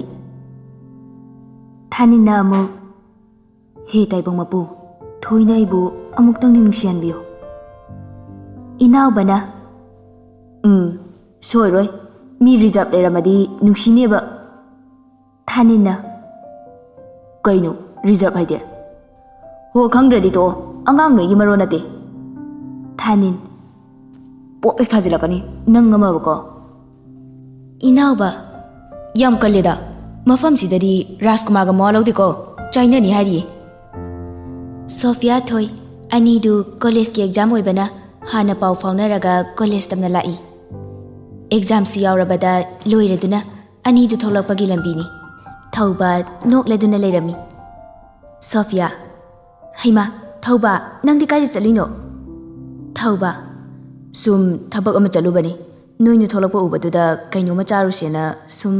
ꯊꯥꯅꯤꯟꯅ ꯑꯃꯨꯛ꯫ "ꯍꯦ ꯇꯥꯏꯕꯪ ꯃꯄꯨ, ꯊꯣꯏꯅ ꯑꯩꯕꯨ ꯑꯃꯨꯛꯇꯪꯗꯤ ꯅꯨꯡꯁꯤꯍꯟꯕꯤꯌꯨ꯫" ꯏꯅꯥꯎꯕꯅ꯫ "ꯎꯝ, ꯁꯣꯏꯔꯣꯏ꯫ ꯃꯤ ꯔꯤꯖꯥꯕ ꯂꯩꯔꯝꯃꯗꯤ ꯅꯨꯡꯁꯤꯅꯦꯕ꯫ ꯊꯥꯅꯤꯟꯅ, "ꯀꯩꯅꯣ ꯔꯤꯖꯔꯕ ꯍꯥꯏꯗꯤ?" "ꯍꯣ, ꯈꯪꯗ꯭ꯔꯗꯤ ꯇꯣꯛꯑꯣ, ꯑꯉꯥꯡ ꯅꯣꯏꯒꯤ ꯃꯔꯣꯟ ꯅꯠꯇꯦ꯫" ꯊꯥꯅꯤꯟ, "ꯄꯣꯞ ꯍꯦꯛ ꯊꯥꯖꯤꯜꯂꯛꯀꯅꯤ ꯅꯪ ꯑꯃꯕꯀꯣ꯫" ꯏꯅꯥꯎꯕ, "ꯌꯥꯝ ꯀꯜꯂꯦꯗ, ꯃꯐꯝꯁꯤꯗꯗꯤ ꯔꯥꯖꯀꯨꯃꯥꯔꯒ ꯃꯋꯥ ꯂꯧꯗꯦꯀꯣ, ꯆꯥꯏꯅꯅꯤ ꯍꯥꯏꯔꯤꯌꯦ꯫" ꯁꯣꯐꯤꯌꯥ, ꯊꯣꯏ, ꯑꯅꯤꯗꯨ ꯀꯣꯂꯦꯖꯀꯤ ꯑꯦꯛꯖꯥꯝ ꯑꯣꯏꯕꯅ ꯍꯥꯟꯅ ꯄꯥꯎ ꯐꯥꯎꯅꯔꯒ ꯀꯣꯂꯦꯖ ꯇꯝꯅ ꯂꯥꯛꯏ꯫ ꯑꯦꯛꯖꯥꯝꯁꯨ ꯌꯥꯎꯔꯕꯗ ꯂꯣꯏꯔꯗꯨꯅ ꯑꯅꯤꯗꯨ ꯊꯣꯛꯂꯛꯄꯒꯤ ꯂꯝꯕꯤꯅꯤ꯫ ꯊꯧꯕ ꯅꯣꯛꯂꯗꯨꯅ ꯂꯩꯔꯝꯃꯤ꯫ ꯁꯣꯐꯤꯌꯥ, "ꯍꯩꯃꯥ, ꯊꯧꯕ, ꯅꯪꯗꯤ ꯀꯥꯏꯗ ꯆꯠꯂꯨꯏꯅꯣ?" ꯊꯧꯕ, "ꯁꯨꯝ ꯊꯕꯛ ꯑꯃ ꯆꯠꯂꯨꯕꯅꯤ꯫ ꯅꯣꯏꯅ ꯊꯣꯛꯂꯛꯄ ꯎꯕꯗꯨꯗ ꯀꯩꯅꯣꯝꯃ ꯆꯥꯔꯨꯁꯦꯅ ꯁꯨꯝ꯫"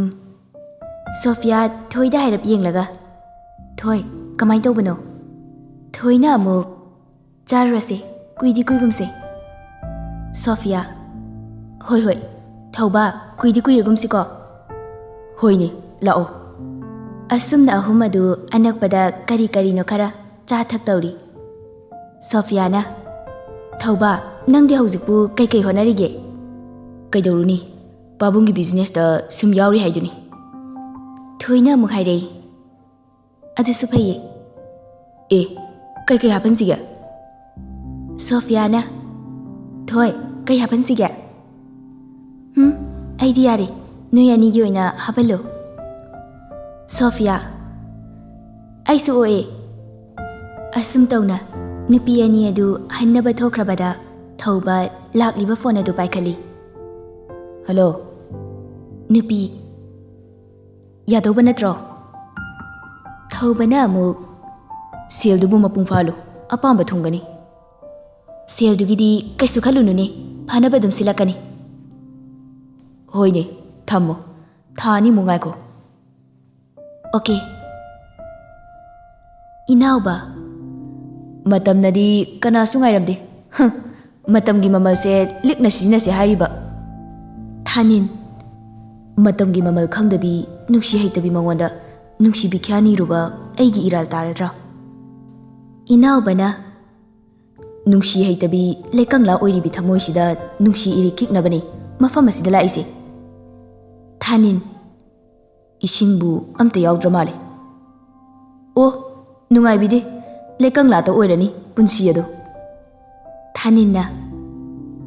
ꯁꯣꯐꯤꯌꯥ, ꯊꯣꯏꯗ ꯍꯥꯏꯔꯞ ꯌꯦꯡꯂꯒ, "ꯊꯣꯏ, ꯀꯃꯥꯏꯅ ꯇꯧꯕꯅꯣ?" ꯊꯣꯏꯅ ꯑꯃꯨꯛ, "ꯆꯥꯔꯨꯔꯁꯦ, ꯀꯨꯏꯗꯤ ꯀꯨꯏꯒꯨꯝꯁꯦ꯫" ꯁꯣꯐꯤꯌꯥ, "ꯍꯣꯏ ꯍꯣꯏ, ꯊꯧꯕ, ꯀꯨꯏꯗꯤ ꯀꯨꯏꯔꯒꯨꯝꯁꯤꯀꯣ꯫" "ꯍꯣꯏꯅꯦ, ꯂꯥꯛꯑꯣ꯫" ꯑꯁꯨꯝꯅ ꯑꯍꯨꯝ ꯑꯗꯨ ꯑꯅꯛꯄꯗ ꯀꯔꯤ ꯀꯔꯤꯅꯣ ꯈꯔ ꯆꯥ ꯊꯛ ꯇꯧꯔꯤ꯫ ꯁꯣꯐꯤꯌꯥꯅ, "ꯊꯧꯕ, ꯅꯪꯗꯤ ꯍꯧꯖꯤꯛꯄꯨ ꯀꯩꯀꯩ ꯍꯣꯠꯅꯔꯤꯒꯦ?" "ꯀꯩꯗꯧꯔꯨꯅꯤ, ꯄꯥꯕꯨꯡꯒꯤ ꯕꯤꯖꯤꯅꯦꯁꯇ ꯁꯨꯝ ꯌꯥꯎꯔꯤ ꯍꯥꯏꯗꯨꯅꯤ꯫" ꯊꯣꯏꯅ ꯑꯃꯨꯛ ꯍꯥꯏꯔꯛꯏ, "ꯑꯗꯨꯁꯨ ꯐꯩꯌꯦ꯫" "ꯑꯦ, ꯀꯩꯀꯩ ꯍꯥꯞꯍꯟꯁꯤꯒꯦ?" ꯁꯣꯐꯤꯌꯥꯅ, "ꯊꯣꯏ, ꯀꯩ ꯍꯥꯞꯍꯟꯁꯤꯒꯦ?" "ꯍꯨꯝ, ꯑꯩꯗꯤ ꯌꯥꯔꯦ, ꯅꯣꯏ ꯑꯅꯤꯒꯤ ꯑꯣꯏꯅ ꯍꯥꯞꯍꯜꯂꯣ꯫" ꯁꯣꯐꯤꯌꯥ, "ꯑꯩꯁꯨ ꯑꯣꯛꯑꯦ꯫" ꯑꯁꯨꯝ ꯇꯧꯅ ꯅꯨꯄꯤ ꯑꯅꯤ ꯑꯗꯨ ꯍꯟꯅꯕ ꯊꯣꯛꯈ꯭ꯔꯕꯗ ꯊꯧꯕ ꯂꯥꯛꯂꯤꯕ ꯐꯣꯟ ꯑꯗꯨ ꯄꯥꯏꯈꯠꯂꯤ꯫ "ꯍꯜꯂꯣ꯫" ꯅꯨꯄꯤ, "ꯌꯥꯗꯧꯕ ꯅꯠꯇ꯭ꯔꯣ?" ꯊꯧꯕꯅ ꯑꯃꯨꯛ, "ꯁꯦꯜꯗꯨꯕꯨ ꯃꯄꯨꯡ ꯐꯥꯍꯜꯂꯨ, ꯑꯄꯥꯝꯕ ꯊꯨꯡꯒꯅꯤ꯫" "ꯁꯦꯜꯗꯨꯒꯤꯗꯤ ꯀꯩꯁꯨ ꯈꯜꯂꯨꯅꯨꯅꯦ, ꯐꯅꯕ ꯑꯗꯨꯝ ꯁꯤꯜꯂꯛꯀꯅꯤ꯫" "ꯍꯣꯏꯅꯦ, ꯊꯝꯃꯣ, ꯊꯥ ꯑꯅꯤꯃꯨꯛ ꯉꯥꯏꯈꯣ꯫" "ꯑꯣꯀꯦ꯫" ꯏꯅꯥꯎꯕ, "ꯃꯇꯝꯅꯗꯤ ꯀꯅꯥꯁꯨ ꯉꯥꯏꯔꯝꯗꯦ꯫ ꯍ, ꯃꯇꯝꯒꯤ ꯃꯃꯜꯁꯦ ꯂꯤꯛꯅ ꯁꯤꯖꯤꯟꯅꯁꯦ ꯍꯥꯏꯔꯤꯕ꯫" ꯊꯥꯅꯤꯟ, "ꯃꯇꯝꯒꯤ ꯃꯃꯜ ꯈꯪꯗꯕꯤ, ꯅꯨꯡꯁꯤ ꯍꯩꯇꯕꯤ ꯃꯉꯣꯟꯗ ꯅꯨꯡꯁꯤꯕꯤ ꯈ꯭ꯌꯥ ꯅꯤꯔꯨꯕ ꯑꯩꯒꯤ ꯏꯔꯥꯜ ꯇꯥꯔꯗ꯭ꯔꯥ?" ꯏꯅꯥꯎꯕꯅ, "ꯅꯨꯡꯁꯤ ꯍꯩꯇꯕꯤ, ꯂꯩꯀꯪꯂꯥ ꯑꯣꯏꯔꯤꯕꯤ ꯊꯃꯣꯏꯁꯤꯗ ꯅꯨꯡꯁꯤ ꯏꯔꯤꯛ ꯈꯤꯛꯅꯕꯅꯤ ꯃꯐꯝ ꯑꯁꯤꯗ ꯂꯥꯛꯏꯁꯦ꯫" ꯊꯥꯅꯤꯟ, ꯏꯁꯤꯡꯕꯨ ꯑꯝꯇ ꯌꯥꯎꯗ꯭ꯔ ꯃꯥꯜꯂꯦ꯫ ꯑꯣ, ꯅꯨꯡꯉꯥꯏꯕꯤꯗꯦ꯫ ꯂꯩꯀꯪꯂꯥꯇ ꯑꯣꯏꯔꯅꯤ ꯄꯨꯟꯁꯤ ꯑꯗꯣ꯫ ꯊꯥꯅꯤꯟꯅ,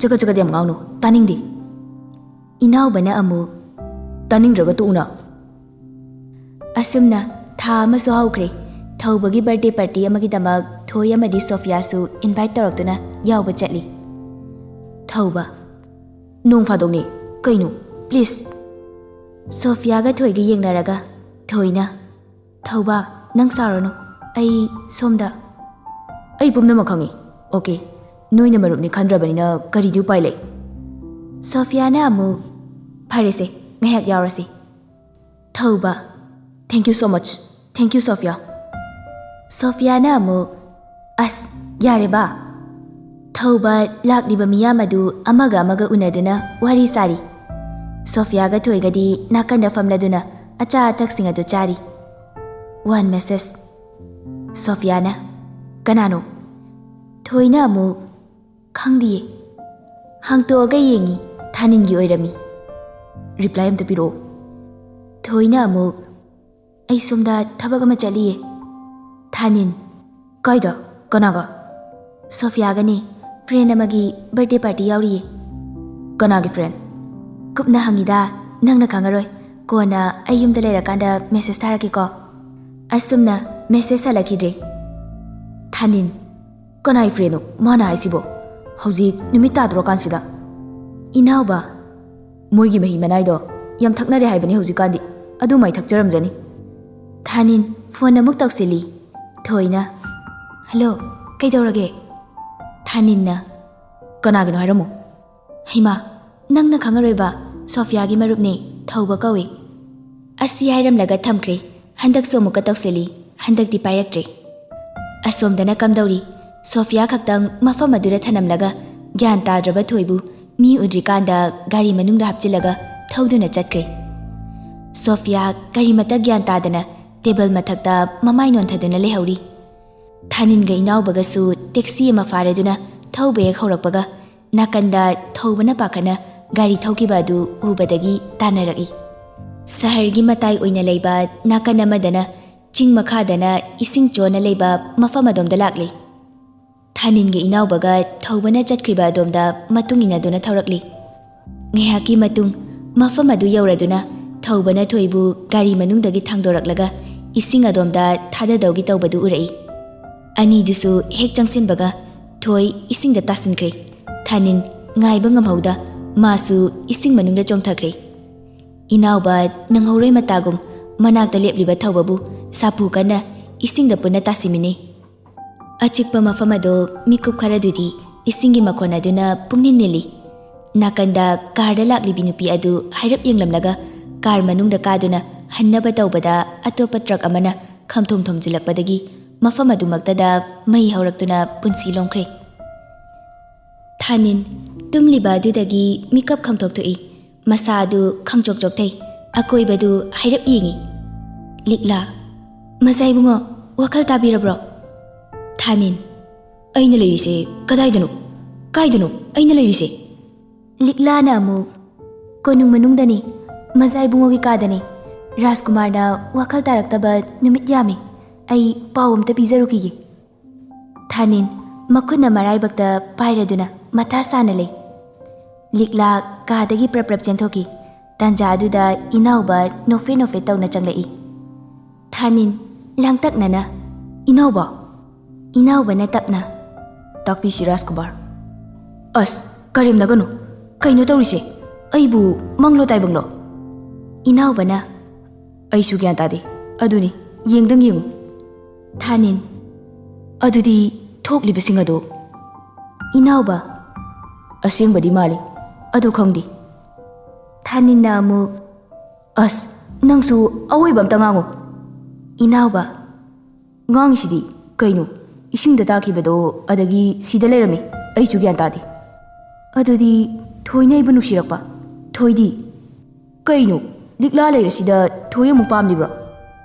"ꯆꯒꯠ ꯆꯒꯠ ꯌꯥꯝ ꯉꯥꯡꯅꯨ, ꯇꯥꯅꯤꯡꯗꯦ꯫" ꯏꯅꯥꯎꯕꯅ ꯑꯃꯨꯛ, "ꯇꯥꯅꯤꯡꯗ꯭ꯔꯒ ꯇꯣꯛꯎꯅ꯫" ꯑꯁꯨꯝꯅ ꯊꯥ ꯑꯃꯁꯨ ꯍꯧꯈ꯭ꯔꯦ꯫ ꯊꯧꯕꯒꯤ ꯕꯥꯔꯗꯦ ꯄꯥꯔꯇꯤ ꯑꯃꯒꯤꯗꯃꯛ ꯊꯣꯏ ꯑꯃꯗꯤ ꯁꯣꯐꯤꯌꯥꯁꯨ ꯏꯟꯚꯥꯏꯠ ꯇꯧꯔꯛꯇꯨꯅ ꯌꯥꯎꯕ ꯆꯠꯂꯤ꯫ ꯊꯧꯕ, "ꯅꯣꯡ ꯐꯥꯗꯣꯛꯅꯤ, ꯀꯩꯅꯣ, ꯄ꯭ꯂꯤꯖ꯫" ꯁꯣꯐꯤꯌꯥꯒ ꯊꯣꯏꯒ ꯌꯦꯡꯅꯔꯒ ꯊꯣꯏꯅ, "ꯊꯧꯕ, ꯅꯪ ꯁꯥꯎꯔꯅꯨ, ꯑꯩ ꯁꯣꯝꯗ꯫" "ꯑꯩ ꯄꯨꯝꯅꯃꯛ ꯈꯪꯉꯤ꯫ ꯑꯣꯀꯦ, ꯅꯣꯏꯅ ꯃꯔꯨꯞꯅꯤ ꯈꯟꯗ꯭ꯔꯕꯅꯤꯅ ꯀꯔꯤꯗꯤ ꯎꯄꯥꯏ ꯂꯩ?" ꯁꯣꯐꯤꯌꯥꯅ ꯑꯃꯨꯛ, "ꯐꯔꯦꯁꯦ, ꯉꯥꯏꯍꯥꯛ ꯌꯥꯎꯔꯁꯤ꯫" ꯊꯧꯕ, "Thank you so much, thank you, Sophia." ꯁꯣꯐꯤꯌꯥꯅ ꯑꯃꯨꯛ, "ꯑꯁ, ꯌꯥꯔꯦ ꯕꯥ꯫" ꯊꯧꯕ ꯂꯥꯛꯂꯤꯕ ꯃꯤꯌꯥꯝ ꯑꯗꯨ ꯑꯃꯒ ꯑꯃꯒ ꯎꯅꯗꯨꯅ ꯋꯥꯔꯤ ꯁꯥꯔꯤ꯫ ꯁꯣꯐꯤꯌꯥꯒ ꯊꯣꯏꯒꯗꯤ ꯅꯥꯀꯟꯗ ꯐꯝꯂꯗꯨꯅ ꯑꯆꯥ ꯑꯊꯛꯁꯤꯡ ꯑꯗꯨ ꯆꯥꯔꯤ꯫ One message. ꯁꯣꯐꯤꯌꯥꯅ, "ꯀꯅꯥꯅꯣ?" ꯊꯣꯏꯅ ꯑꯃꯨꯛ, "ꯈꯪꯗꯤꯌꯦ꯫ ꯍꯥꯡꯇꯣꯛꯑꯒ ꯌꯦꯡꯉꯤ, ꯊꯥꯅꯤꯟꯒꯤ ꯑꯣꯏꯔꯝꯃꯤ꯫ ꯔꯤꯄ꯭ꯂꯥꯏ ꯑꯝꯇ ꯄꯤꯔꯛꯑꯣ꯫" ꯊꯣꯏꯅ ꯑꯃꯨꯛ, "ꯑꯩ ꯁꯣꯝꯗ ꯊꯕꯛ ꯑꯃ ꯆꯠꯂꯤꯌꯦ꯫" ꯊꯥꯅꯤꯟ, "ꯀꯥꯏꯗ? ꯀꯅꯥꯒ?" "ꯁꯣꯐꯤꯌꯥꯒꯅꯦ, ꯐ꯭ꯔꯦꯟ ꯑꯃꯒꯤ ꯕꯥꯔꯗꯦ ꯄꯥꯔꯇꯤ ꯌꯥꯎꯔꯤꯌꯦ꯫" "ꯀꯅꯥꯒꯤ ꯐ꯭ꯔꯦꯟ?" "ꯀꯨꯞꯅ ꯍꯪꯉꯤꯗ, ꯅꯪꯅ ꯈꯪꯉꯔꯣꯏ꯫ ꯀꯣꯟꯅ ꯑꯩ ꯌꯨꯝꯗ ꯂꯩꯔꯀꯥꯟꯗ ꯃꯦꯁꯦꯖ ꯊꯥꯔꯛꯀꯦꯀꯣ꯫" ꯑꯁꯨꯝꯅ ꯃꯦꯁꯦꯖ ꯍꯜꯂꯛꯈꯤꯗ꯭ꯔꯦ꯫ ꯊꯥꯅꯤꯟ, "ꯀꯅꯥꯏ ꯐ꯭ꯔꯦꯟꯅꯣ ꯃꯥꯅ ꯍꯥꯏꯁꯤꯕꯣ? ꯍꯧꯖꯤꯛ ꯅꯨꯃꯤꯠ ꯇꯥꯗ꯭ꯔꯣꯀꯥꯟꯁꯤꯗ?" ꯏꯅꯥꯎꯕ, "ꯃꯣꯏꯒꯤ ꯃꯍꯤ ꯃꯅꯥꯏꯗꯣ ꯌꯥꯝ ꯊꯛꯅꯔꯦ ꯍꯥꯏꯕꯅꯤ ꯍꯧꯖꯤꯛꯀꯥꯟꯗꯤ, ꯑꯗꯨꯃꯥꯏ ꯊꯛꯆꯔꯝꯖꯅꯤ꯫" ꯊꯥꯅꯤꯟ ꯐꯣꯟ ꯑꯃꯨꯛ ꯇꯧꯁꯤꯜꯂꯤ꯫ ꯊꯣꯏꯅ, "ꯍꯜꯂꯣ, ꯀꯩꯗꯧꯔꯒꯦ?" ꯊꯥꯅꯤꯟꯅ, "ꯀꯅꯥꯒꯤꯅꯣ ꯍꯥꯏꯔꯝꯃꯣ꯫" "ꯍꯩꯃꯥ, ꯅꯪꯅ ꯈꯪꯉꯔꯣꯏꯕ, ꯁꯣꯐꯤꯌꯥꯒꯤ ꯃꯔꯨꯞꯅꯦ, ꯊꯧꯕ ꯀꯧꯏ꯫" ꯑꯁꯤ ꯍꯥꯏꯔꯝꯂꯒ ꯊꯝꯈ꯭ꯔꯦ꯫ ꯍꯟꯗꯛꯁꯨ ꯑꯃꯨꯛꯀ ꯇꯧꯁꯤꯜꯂꯤ, ꯍꯟꯗꯛꯇꯤ ꯄꯥꯏꯔꯛꯇ꯭ꯔꯦ꯫ ꯑꯁꯣꯝꯗꯅ ꯀꯝꯗꯧꯔꯤ? ꯁꯣꯐꯤꯌꯥ ꯈꯛꯇꯪ ꯃꯐꯝ ꯑꯗꯨꯗ ꯊꯅꯝꯂꯒ ꯒ꯭ꯌꯥꯟ ꯇꯥꯗ꯭ꯔꯕ ꯊꯣꯏꯕꯨ ꯃꯤ ꯎꯗ꯭ꯔꯤꯀꯥꯟꯗ ꯒꯥꯔꯤ ꯃꯅꯨꯡꯗ ꯍꯥꯞꯆꯤꯜꯂꯒ ꯊꯧꯗꯨꯅ ꯆꯠꯈ꯭ꯔꯦ꯫ ꯁꯣꯐꯤꯌꯥ ꯀꯔꯤꯃꯇ ꯒ꯭ꯌꯥꯟ ꯇꯥꯗꯅ ꯇꯦꯕꯜ ꯃꯊꯛꯇ ꯃꯃꯥꯏ ꯅꯣꯟꯊꯗꯨꯅ ꯂꯩꯍꯧꯔꯤ꯫ ꯊꯥꯅꯤꯟꯒ ꯏꯅꯥꯎꯕꯒꯁꯨ ꯇꯦꯛꯁꯤ ꯑꯃ ꯐꯥꯔꯗꯨꯅ ꯊꯧꯕ ꯍꯦꯛ ꯍꯧꯔꯛꯄꯒ ꯅꯥꯀꯟꯗ ꯊꯧꯕꯅ ꯄꯥꯈꯠꯅ ꯒꯥꯔꯤ ꯊꯧꯈꯤꯕ ꯑꯗꯨ ꯎꯕꯗꯒꯤ ꯇꯥꯟꯅꯔꯛꯏ꯫ ꯁꯍꯔꯒꯤ ꯃꯇꯥꯏ ꯑꯣꯏꯅ ꯂꯩꯕ ꯅꯥꯀꯟ ꯑꯃꯗꯅ ꯆꯤꯡ ꯃꯈꯥꯗꯅ ꯏꯁꯤꯡ ꯆꯣꯟꯅ ꯂꯩꯕ ꯃꯐꯝ ꯑꯗꯣꯝꯗ ꯂꯥꯛꯂꯤ꯫ ꯊꯥꯅꯤꯟꯒ ꯏꯅꯥꯎꯕꯒ ꯊꯧꯕꯅ ꯆꯠꯈ꯭ꯔꯤꯕ ꯑꯗꯣꯝꯗ ꯃꯇꯨꯡ ꯏꯟꯅꯗꯨꯅ ꯊꯧꯔꯛꯂꯤ꯫ ꯉꯥꯏꯍꯥꯛꯀꯤ ꯃꯇꯨꯡ ꯃꯐꯝ ꯑꯗꯨ ꯌꯧꯔꯗꯨꯅ ꯊꯧꯕꯅ ꯊꯣꯏꯕꯨ ꯒꯥꯔꯤ ꯃꯅꯨꯡꯗꯒꯤ ꯊꯥꯡꯗꯣꯔꯛꯂꯒ ꯏꯁꯤꯡ ꯑꯗꯣꯝꯗ ꯊꯥꯗꯗꯧꯒꯤ ꯇꯧꯕꯗꯨ ꯎꯔꯛꯏ꯫ ꯑꯅꯤꯗꯨꯁꯨ ꯍꯦꯛ ꯆꯪꯁꯤꯟꯕꯒ ꯊꯣꯏ ꯏꯁꯤꯡꯗ ꯇꯥꯁꯤꯟꯈ꯭ꯔꯦ꯫ ꯊꯥꯅꯤꯟ ꯉꯥꯏꯕ ꯉꯝꯍꯧꯗ ꯃꯥꯁꯨ ꯏꯁꯤꯡ ꯃꯅꯨꯡꯗ ꯆꯣꯡꯊꯈ꯭ꯔꯦ꯫ ꯏꯅꯥꯎꯕ ꯅꯪꯍꯧꯔꯣꯏ ꯃꯇꯥꯒꯨꯝ ꯃꯅꯥꯛꯇ ꯂꯦꯞꯂꯤꯕ ꯊꯧꯕꯕꯨ ꯁꯥꯐꯨ ꯀꯟꯅ ꯏꯁꯤꯡꯗ ꯄꯨꯟꯅ ꯇꯥꯁꯤꯟꯃꯤꯟꯅꯩ꯫ ꯑꯆꯤꯛꯄ ꯃꯐꯝ ꯑꯗꯨ ꯃꯤꯀꯨꯞ ꯈꯔꯗꯨꯗꯤ ꯏꯁꯤꯡꯒꯤ ꯃꯈꯣꯟ ꯑꯗꯨꯅ ꯄꯨꯡꯅꯤꯜ ꯅꯤꯜꯂꯤ꯫ ꯅꯥꯀꯟꯗ ꯀꯥꯔꯗ ꯂꯥꯛꯂꯤꯕꯤ ꯅꯨꯄꯤ ꯑꯗꯨ ꯍꯥꯏꯔꯞ ꯌꯦꯡꯂꯝꯂꯒ ꯀꯥꯔ ꯃꯅꯨꯡꯗ ꯀꯥꯗꯨꯅ ꯍꯟꯅꯕ ꯇꯧꯕꯗ ꯑꯇꯣꯞꯄ ꯇ꯭ꯔꯛ ꯑꯃꯅ ꯈꯝꯊꯣꯡ ꯊꯣꯝꯖꯤꯜꯂꯛꯄꯗꯒꯤ ꯃꯐꯝ ꯑꯗꯨꯃꯛꯇꯗ ꯃꯩ ꯍꯧꯔꯛꯇꯨꯅ ꯄꯨꯟꯁꯤ ꯂꯣꯝꯈ꯭ꯔꯦ꯫ ꯊꯥꯅꯤꯟ ꯇꯨꯝꯂꯤꯕ ꯑꯗꯨꯗꯒꯤ ꯃꯤꯀꯞ ꯈꯪꯊꯣꯛꯊꯣꯛꯏ꯫ ꯃꯁꯥ ꯑꯗꯨ ꯈꯪꯆꯣꯛ ꯆꯣꯛꯊꯩ꯫ ꯑꯀꯣꯏꯕꯗꯨ ꯍꯥꯏꯔꯞ ꯌꯦꯡꯏ꯫ ꯂꯤꯛꯂꯥ, "ꯃꯖꯥ ꯏꯕꯨꯡꯉꯣ, ꯋꯥꯈꯜ ꯇꯥꯕꯤꯔꯕ꯭ꯔꯣ?" ꯊꯥꯅꯤꯟ, "ꯑꯩꯅ ꯂꯩꯔꯤꯁꯦ ꯀꯗꯥꯏꯗꯅꯣ? ꯀꯥꯏꯗꯅꯣ ꯑꯩꯅ ꯂꯩꯔꯤꯁꯦ?" ꯂꯤꯛꯂꯥꯅ ꯑꯃꯨꯛ, "ꯀꯣꯅꯨꯡ ꯃꯅꯨꯡꯗꯅꯤ, ꯃꯖꯥ ꯏꯕꯨꯡꯉꯣꯒꯤ ꯀꯥꯗꯅꯤ꯫ ꯔꯥꯖꯀꯨꯃꯥꯔꯅ ꯋꯥꯈꯜ ꯇꯥꯔꯛꯇꯕ ꯅꯨꯃꯤꯠ ꯌꯥꯝꯃꯤ꯫ ꯑꯩ ꯄꯥꯎ ꯑꯝꯇ ꯄꯤꯖꯔꯨꯈꯤꯒꯦ꯫" ꯊꯥꯅꯤꯟ ꯃꯈꯨꯠꯅ ꯃꯔꯥꯏꯕꯛꯇ ꯄꯥꯏꯔꯗꯨꯅ ꯃꯊꯥ ꯁꯥꯅ ꯂꯩ꯫ ꯂꯤꯛꯂꯥ ꯀꯥꯗꯒꯤ ꯄ꯭ꯔꯞ ꯄ꯭ꯔꯞ ꯆꯦꯟꯊꯣꯛꯈꯤ꯫ ꯇꯥꯟꯖꯥ ꯑꯗꯨꯗ ꯏꯅꯥꯎꯕ ꯅꯣꯛꯐꯦ ꯅꯣꯛꯐꯦ ꯇꯧꯅ ꯆꯪꯂꯛꯏ꯫ ꯊꯥꯅꯤꯟ ꯂꯥꯡꯇꯛꯅꯅ, "ꯏꯅꯥꯎꯕ!" ꯏꯅꯥꯎꯕꯅ ꯇꯞꯅ, "ꯇꯥꯛꯄꯤꯁꯤ ꯔꯥꯖꯀꯨꯃꯥꯔ꯫" "ꯑꯁ, ꯀꯔꯦꯝꯅꯒꯅꯨ꯫ ꯀꯩꯅꯣ ꯇꯧꯔꯤꯁꯦ? ꯑꯩꯕꯨ ꯃꯪꯂꯣ ꯇꯥꯏꯕꯪꯂꯣ?" ꯏꯅꯥꯎꯕꯅ, "ꯑꯩꯁꯨ ꯒ꯭ꯌꯥꯟ ꯇꯥꯗꯦ꯫ ꯑꯗꯨꯅꯤ, ꯌꯦꯡꯗꯪ ꯌꯦꯡꯉꯨ꯫" ꯊꯥꯅꯤꯟ, "ꯑꯗꯨꯗꯤ ꯊꯣꯛꯂꯤꯕꯁꯤꯡ ꯑꯗꯨ?" ꯏꯅꯥꯎꯕ, "ꯑꯁꯦꯡꯕꯗꯤ ꯃꯥꯜꯂꯤ, ꯑꯗꯨ ꯈꯪꯗꯦ꯫" ꯊꯥꯅꯤꯟꯅ ꯑꯃꯨꯛ, "ꯑꯁ, ꯅꯪꯁꯨ ꯑꯋꯣꯏꯕ ꯑꯝꯇ ꯉꯥꯡꯉꯨ꯫" ꯏꯅꯥꯎꯕ, "ꯉꯥꯡꯉꯤꯁꯤꯗꯤ ꯀꯩꯅꯣ? ꯏꯁꯤꯡꯗ ꯇꯥꯈꯤꯕꯗꯣ ꯑꯗꯒꯤ ꯁꯤꯗ ꯂꯩꯔꯝꯃꯤ꯫ ꯑꯩꯁꯨ ꯒ꯭ꯌꯥꯟ ꯇꯥꯗꯦ꯫ ꯑꯗꯨꯗꯤ ꯊꯣꯏꯅ ꯑꯩꯕꯨ ꯅꯨꯡꯁꯤꯔꯛꯄ? ꯊꯣꯏꯗꯤ?" "ꯀꯩꯅꯣ? ꯂꯤꯛꯂꯥ ꯂꯩꯔꯁꯤꯗ ꯊꯣꯏ ꯑꯃꯨꯛ ꯄꯥꯝꯂꯤꯕ꯭ꯔꯣ?"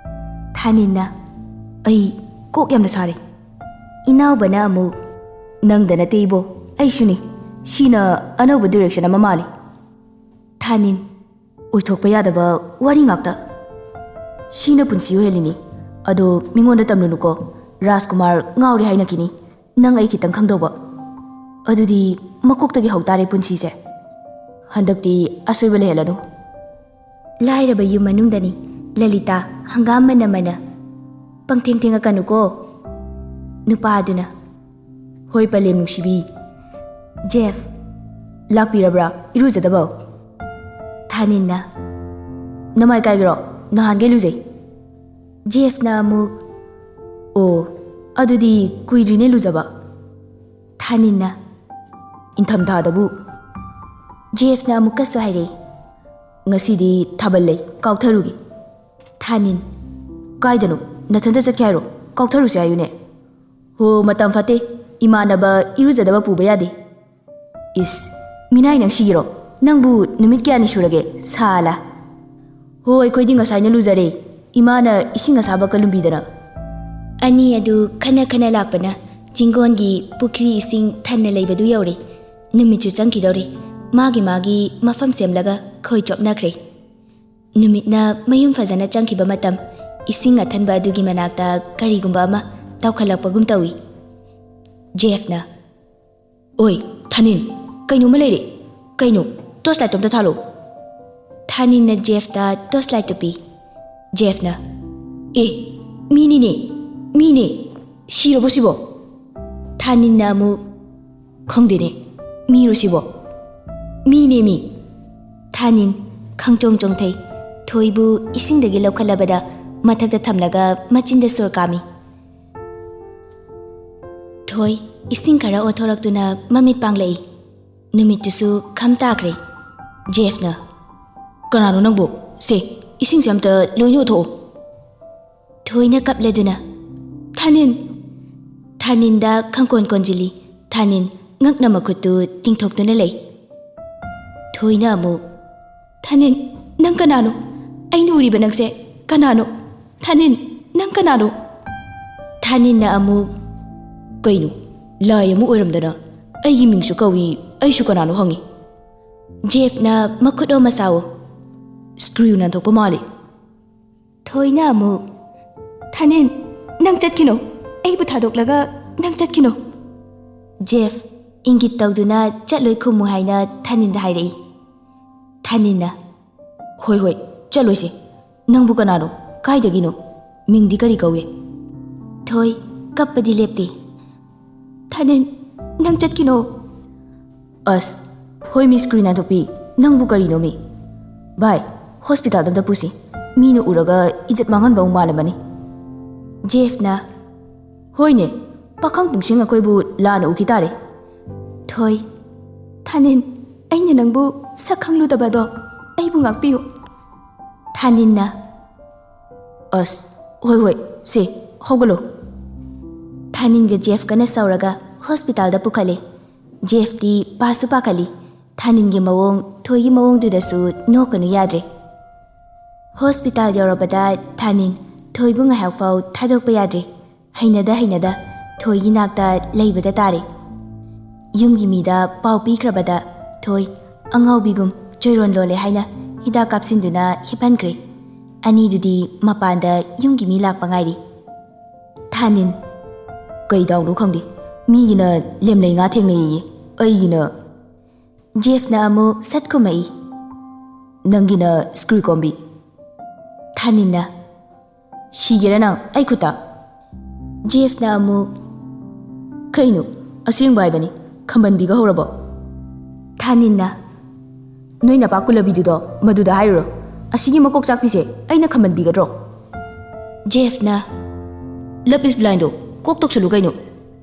ꯊꯥꯅꯤꯟꯅ, "ꯑꯩ ꯀꯣꯛ ꯌꯥꯝꯅ ꯁꯥꯔꯦ꯫" ꯏꯅꯥꯎꯕꯅ ꯑꯃꯨꯛ, "ꯅꯪꯗ ꯅꯠꯇꯦ ꯏꯕꯣ, ꯑꯩꯁꯨꯅꯤ꯫ ꯁꯤꯅ ꯑꯅꯧꯕ direction ꯑꯃ ꯃꯥꯜꯂꯤ꯫" ꯊꯥꯅꯤꯟ, ꯑꯣꯏꯊꯣꯛꯄ ꯌꯥꯗꯕ ꯋꯥꯔꯤ ꯉꯥꯛꯇ꯫ ꯁꯤꯅ ꯄꯨꯟꯁꯤ ꯑꯣꯏꯍꯜꯂꯤꯅꯤ꯫ ꯑꯗꯣ ꯃꯤꯉꯣꯟꯗ ꯇꯝꯂꯨꯅꯨꯀꯣ꯫ ꯔꯥꯖꯀꯨꯃꯥꯔ ꯉꯥꯎꯔꯦ ꯍꯥꯏꯅꯈꯤꯅꯤ꯫ ꯅꯪ ꯑꯩ ꯈꯤꯇꯪ ꯈꯪꯗꯧꯕ꯫ ꯑꯗꯨꯗꯤ ꯃꯀꯣꯛꯇꯒꯤ ꯍꯧ ꯇꯥꯔꯦ ꯄꯨꯟꯁꯤꯁꯦ꯫ ꯍꯟꯗꯛꯇꯤ ꯑꯁꯣꯏꯕ ꯂꯩꯍꯜꯂꯅꯨ꯫ ꯂꯥꯏꯔꯕ ꯌꯨꯝ ꯃꯅꯨꯡꯗꯅꯤ ꯂꯂꯤꯇꯥ ꯍꯪꯒꯥꯝ ꯃꯅ ꯃꯅ ꯄꯪꯊꯦꯡ ꯊꯦꯡꯉꯛꯀꯅꯨꯀꯣ꯫ ꯅꯨꯄꯥꯗꯨꯅ, "ꯍꯣꯏ ꯄꯂꯦꯝ ꯅꯨꯡꯁꯤꯕꯤ꯫ ꯖꯦꯐ ꯂꯥꯛꯄꯤꯔꯕ꯭ꯔꯥ? ꯏꯔꯨꯖꯗꯕ?" ꯊꯥꯅꯤꯟꯅ, "ꯅꯃꯥꯏ ꯀꯥꯏꯒ꯭ꯔꯣ? ꯅꯍꯥꯟꯒꯩ ꯂꯨꯖꯩ꯫" ꯖꯦꯐꯅ ꯑꯃꯨꯛ, "ꯑꯣ, ꯑꯗꯨꯗꯤ ꯀꯨꯏꯗ꯭ꯔꯤꯅꯦ ꯂꯨꯖꯕ꯫" ꯊꯥꯅꯤꯟꯅ, "ꯏꯪꯊꯝꯊꯥꯗꯕꯨ꯫" ꯖꯦꯐꯅ ꯑꯃꯨꯛꯀꯁꯨ ꯍꯥꯏꯔꯛꯏ, "ꯉꯁꯤꯗꯤ ꯊꯥꯕꯜ ꯂꯩ, ꯀꯥꯎꯊꯔꯨꯒꯦ꯫" ꯊꯥꯅꯤꯟ, "ꯀꯥꯏꯗꯅꯣ? ꯅꯊꯟꯇ ꯆꯠꯀꯦ ꯍꯥꯏꯔꯣ? ꯀꯥꯎꯊꯔꯨꯁꯦ ꯍꯥꯏꯌꯨꯅꯦ꯫" "ꯍꯣ, ꯃꯇꯝ ꯐꯠꯇꯦ꯫ ꯏꯃꯥꯟꯅꯕ ꯏꯔꯨꯖꯗꯕ ꯄꯨꯕ ꯌꯥꯗꯦ꯫" "ꯏꯁ, ꯃꯤꯅꯥꯏ ꯅꯪ ꯁꯤꯒꯤꯔꯣ? ꯅꯪꯕꯨ ꯅꯨꯃꯤꯠ ꯀꯌꯥꯅꯤ ꯁꯨꯔꯒꯦ? ꯁꯥꯂꯥ꯫" "ꯍꯣ, ꯑꯩꯈꯣꯏꯗꯤ ꯉꯁꯥꯏꯅ ꯂꯨꯖꯔꯦ꯫ ꯏꯃꯥꯅ ꯏꯁꯤꯡ ꯑꯁꯥꯕ ꯀꯜꯂꯨꯝꯕꯤꯗꯅ꯫" ꯑꯅꯤ ꯑꯗꯨ ꯈꯟꯅ ꯈꯟꯅ ꯂꯥꯛꯄꯅ ꯆꯤꯡꯒꯣꯟꯒꯤ ꯄꯨꯈ꯭ꯔꯤ ꯏꯁꯤꯡ ꯊꯟꯅ ꯂꯩꯕꯗꯨ ꯌꯧꯔꯦ꯫ ꯅꯨꯃꯤꯠꯁꯨ ꯆꯪꯈꯤꯗꯧꯔꯦ꯫ ꯃꯥꯒꯤ ꯃꯥꯒꯤ ꯃꯐꯝ ꯁꯦꯝꯂꯒ ꯈꯣꯏ ꯆꯣꯞꯅꯈ꯭ꯔꯦ꯫ ꯅꯨꯃꯤꯠꯅ ꯃꯌꯨꯝ ꯐꯖꯅ ꯆꯪꯈꯤꯕ ꯃꯇꯝ, ꯏꯁꯤꯡ ꯑꯊꯟꯕ ꯑꯗꯨꯒꯤ ꯃꯅꯥꯛꯇ ꯀꯔꯤꯒꯨꯝꯕ ꯑꯃ ꯇꯧꯈꯠꯂꯛꯄꯒꯨꯝ ꯇꯧꯏ꯫ ꯖꯦꯐꯅ, "ꯑꯣꯏ, ꯊꯥꯅꯤꯟ, ꯀꯩꯅꯣꯝꯃ ꯂꯩꯔꯦ꯫ ꯀꯩꯅꯣ? ꯇꯣꯔꯆ ꯂꯥꯏꯠꯇꯣ ꯑꯝꯇ ꯊꯥꯜꯂꯣ꯫" ꯊꯥꯅꯤꯟꯅ ꯖꯦꯐꯇ ꯇꯣꯔꯆ ꯂꯥꯏꯠꯇꯨ ꯄꯤ꯫ ꯖꯦꯐꯅ, "ꯑꯦ, ꯃꯤꯅꯤꯅꯦ, ꯃꯤꯅꯦ꯫ ꯁꯤꯔꯕꯣ ꯁꯤꯕꯣ?" ꯊꯥꯅꯤꯟꯅ ꯑꯃꯨꯛ, "ꯈꯪꯗꯦꯅꯦ, ꯃꯤꯔꯣ ꯁꯤꯕꯣ?" "ꯃꯤꯅꯦ, ꯃꯤ꯫" ꯊꯥꯅꯤꯟ ꯈꯪꯆꯣꯡ ꯆꯣꯡꯊꯩ꯫ ꯊꯣꯏꯕꯨ ꯏꯁꯤꯡꯗꯒꯤ ꯂꯧꯈꯠꯂꯕꯗ ꯃꯊꯛꯇ ꯊꯝꯂꯒ ꯃꯆꯤꯟꯗ ꯁꯣꯔ ꯀꯥꯝꯃꯤ꯫ ꯊꯣꯏ ꯏꯁꯤꯡ ꯈꯔ ꯑꯣꯠꯊꯣꯔꯛꯇꯨꯅ ꯃꯃꯤꯠ ꯄꯥꯡꯂꯛꯏ꯫ ꯅꯨꯃꯤꯠꯇꯨꯁꯨ ꯈꯝ ꯇꯥꯈ꯭ꯔꯦ꯫ ꯖꯦꯐꯅ, "ꯀꯅꯥꯅꯣ ꯅꯪꯕꯨ? ꯁꯦ, ꯏꯁꯤꯡꯁꯦ ꯑꯝꯇ ꯂꯣꯏꯅ ꯑꯣꯠꯊꯣꯛꯑꯣ꯫" ꯊꯣꯏꯅ ꯀꯞꯂꯗꯨꯅ, "ꯊꯥꯅꯤꯟ!" ꯊꯥꯅꯤꯟꯗ ꯈꯪꯀꯣꯟ ꯀꯣꯟꯖꯤꯜꯂꯤ꯫ ꯊꯥꯅꯤꯟ ꯉꯛꯅ ꯃꯈꯨꯠꯇꯨ ꯇꯤꯡꯊꯣꯛꯇꯨꯅ ꯂꯩ꯫ ꯊꯣꯏꯅ ꯑꯃꯨꯛ, "ꯊꯥꯅꯤꯟ, ꯅꯪ ꯀꯅꯥꯅꯣ? ꯑꯩꯅ ꯎꯔꯤꯕ ꯅꯪꯁꯦ ꯀꯅꯥꯅꯣ? ꯊꯥꯅꯤꯟ, ꯅꯪ ꯀꯅꯥꯅꯣ?" ꯊꯥꯅꯤꯟꯅ ꯑꯃꯨꯛ, "ꯀꯩꯅꯣ, ꯂꯥꯏ ꯑꯃ ꯑꯣꯏꯔꯝꯗꯅ ꯑꯩꯒꯤ ꯃꯤꯡꯁꯨ ꯀꯧꯏ, ꯑꯩꯁꯨ ꯀꯅꯥꯅꯣ ꯍꯪꯉꯤ?" ꯖꯦꯐꯅ ꯃꯈꯨꯠ ꯑꯣꯝꯃ ꯁꯥꯎ꯫ ꯁ꯭ꯀ꯭ꯔꯨ ꯅꯥꯟꯊꯣꯛꯄ ꯃꯥꯜꯂꯤ꯫ ꯊꯣꯏꯅ ꯑꯃꯨꯛ, "ꯊꯥꯅꯤꯟ, ꯅꯪ ꯆꯠꯈꯤꯅꯣ꯫ ꯑꯩꯕꯨ ꯊꯥꯗꯣꯛꯂꯒ ꯅꯪ ꯆꯠꯈꯤꯅꯣ꯫" ꯖꯦꯐ ꯏꯪꯒꯤꯠ ꯇꯧꯗꯨꯅ ꯆꯠꯂꯣꯏ ꯈꯨꯝꯃꯨ ꯍꯥꯏꯅ ꯊꯥꯅꯤꯟꯗ ꯍꯥꯏꯔꯛꯏ꯫ ꯊꯥꯅꯤꯟꯅ, "ꯍꯣꯏ, ꯍꯣꯏ, ꯆꯠꯂꯣꯏꯁꯦ꯫ ꯅꯪꯕꯨ ꯀꯅꯥꯅꯣ? ꯀꯥꯏꯗꯒꯤꯅꯣ? ꯃꯤꯡꯗꯤ ꯀꯔꯤ ꯀꯧꯏ?" ꯊꯣꯏ ꯀꯞꯄꯗꯤ ꯂꯦꯞꯇꯦ꯫ "ꯊꯥꯅꯤꯟ, ꯅꯪ ꯆꯠꯈꯤꯅꯣ꯫" "ꯑꯁ, ꯍꯣꯏ, ꯃꯤꯁ ꯀ꯭ꯔꯤꯅꯥꯊꯣꯛꯄꯤ, ꯅꯪꯕꯨ ꯀꯔꯤꯅꯣꯃꯤ? ꯚꯥꯏ, ꯍꯣꯁꯄꯤꯇꯥꯜꯗ ꯑꯝꯇ ꯄꯨꯁꯤ꯫ ꯃꯤꯅ ꯎꯔꯒ ꯏꯖꯠ ꯃꯥꯡꯍꯟꯕ ꯑꯃꯨꯛ ꯃꯥꯜꯂꯝꯃꯅꯤ꯫" ꯖꯦꯐꯅ, "ꯍꯣꯏꯅꯦ, ꯄꯥꯈꯪ ꯄꯨꯡꯁꯤꯡ ꯑꯩꯈꯣꯏꯕꯨ ꯂꯥꯟꯅ ꯎꯈꯤ ꯇꯥꯔꯦ꯫" ꯊꯣꯏ, "ꯊꯥꯅꯤꯟ, ꯑꯩꯅ ꯅꯪꯕꯨ ꯁꯛ ꯈꯪꯂꯨꯗꯕꯗꯣ ꯑꯩꯕꯨ ꯉꯥꯛꯄꯤꯌꯨ꯫" ꯊꯥꯅꯤꯟꯅ, "ꯑꯁ, ꯍꯣꯏ, ꯍꯣꯏ, ꯁꯦ, ꯍꯧꯒꯠꯂꯣ꯫" ꯊꯥꯅꯤꯟꯒ ꯖꯦꯐꯀꯅ ꯁꯧꯔꯒ ꯍꯣꯁꯄꯤꯇꯥꯜꯗ ꯄꯨꯈꯠꯂꯦ꯫ ꯖꯦꯐꯇꯤ ꯄꯥꯁꯨ ꯄꯥꯈꯠꯂꯤ꯫ ꯊꯥꯅꯤꯟꯒꯤ ꯃꯑꯣꯡ, ꯊꯣꯏꯒꯤ ꯃꯑꯣꯡꯗꯨꯗꯁꯨ ꯅꯣꯛꯀꯅꯨ ꯌꯥꯗ꯭ꯔꯦ꯫ ꯍꯣꯁꯄꯤꯇꯥꯜ ꯌꯧꯔꯕꯗ ꯊꯥꯅꯤꯟ ꯊꯣꯏꯕꯨ ꯉꯥꯏꯍꯥꯛ ꯐꯥꯎ ꯊꯥꯗꯣꯛꯄ ꯌꯥꯗ꯭ꯔꯦ꯫ ꯍꯩꯅꯗ ꯍꯩꯅꯗ ꯊꯣꯏꯒꯤ ꯅꯥꯛꯇ ꯂꯩꯕꯗ ꯇꯥꯔꯦ꯫ ꯌꯨꯝꯒꯤ ꯃꯤꯗ ꯄꯥꯎ ꯄꯤꯈ꯭ꯔꯕꯗ ꯊꯣꯏ ꯑꯉꯥꯎꯕꯤꯒꯨꯝ ꯆꯣꯏꯔꯣꯟ ꯂꯣꯜꯂꯦ ꯍꯥꯏꯅ ꯍꯤꯗꯥꯛ ꯀꯥꯞꯁꯤꯟꯗꯨꯅ ꯍꯤꯞꯍꯟꯈ꯭ꯔꯦ꯫ ꯑꯅꯤꯗꯨꯗꯤ ꯃꯄꯥꯟꯗ ꯌꯨꯝꯒꯤ ꯃꯤ ꯂꯥꯛꯄ ꯉꯥꯏꯔꯤ꯫ ꯊꯥꯅꯤꯟ, "ꯀꯩ ꯗꯥꯎꯅꯣ ꯈꯪꯗꯦ, ꯃꯤꯒꯤꯅ ꯂꯦꯝꯂꯩ ꯉꯥ ꯊꯦꯡꯅꯩꯌꯦ, ꯑꯩꯒꯤꯅ꯫" ꯖꯦꯐꯅ ꯑꯃꯨꯛ ꯁꯠ ꯈꯨꯝꯃꯛꯏ꯫ "ꯅꯪꯒꯤꯅ ꯁ꯭ꯀ꯭ꯔꯨ ꯀꯣꯝꯕꯤ꯫" ꯊꯥꯅꯤꯟꯅ, "ꯁꯤꯒꯦꯔꯥ ꯅꯪ ꯑꯩ ꯈꯨꯠꯇ?" ꯖꯦꯐꯅ ꯑꯃꯨꯛ, "ꯀꯩꯅꯣ, ꯑꯁꯦꯡꯕ ꯍꯥꯏꯕꯅꯤ, ꯈꯝꯕꯟꯕꯤꯒ ꯍꯧꯔꯕꯣ?" ꯊꯥꯅꯤꯟꯅ, "ꯅꯣꯏ ꯅꯄꯥ ꯀꯨꯂꯕꯤꯗꯨꯗꯣ ꯃꯗꯨꯗ ꯍꯥꯏꯔꯨꯔꯣ꯫ ꯑꯁꯤꯒꯤ ꯃꯀꯣꯛ ꯆꯥꯛꯄꯤꯁꯦ ꯑꯩꯅ ꯈꯝꯕꯟꯕꯤꯒꯗ꯭ꯔꯣ?" ꯖꯦꯐꯅ, "ꯂꯞ ꯏꯁ ꯕ꯭ꯂꯥꯏꯟꯗꯣ ꯀꯣꯛ ꯇꯧꯁꯜꯂꯨ ꯀꯩꯅꯣ꯫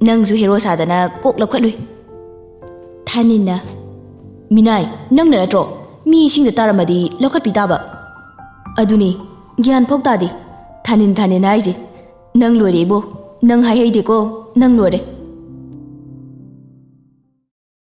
ꯅꯪꯁꯨ ꯍꯦꯔꯣ ꯁꯥꯗꯅ ꯀꯣꯛ ꯂꯧꯈꯠꯂꯨꯏ꯫" ꯊꯥꯅꯤꯟꯅ, "ꯃꯤꯅꯥꯏ, ꯅꯪꯅ ꯅꯠꯇ꯭ꯔꯣ? ꯃꯤ ꯏꯁꯤꯡꯗ ꯇꯥꯔꯝꯃꯗꯤ ꯂꯧꯈꯠꯄꯤ ꯇꯥꯕ꯫" "ꯑꯗꯨꯅꯤ, ꯒ꯭ꯌꯥꯟ ꯐꯥꯎ ꯇꯥꯗꯦ꯫ ꯊꯥꯅꯤꯟ ꯊꯥꯅꯤꯟ ꯍꯥꯏꯁꯦ꯫ ꯅꯪ ꯂꯣꯏꯔꯦ ꯏꯕꯣ꯫ ꯅꯪ ꯍꯥꯏꯍꯩꯗꯦꯀꯣ꯫ ꯅꯪ ꯂꯣꯏꯔꯦ꯫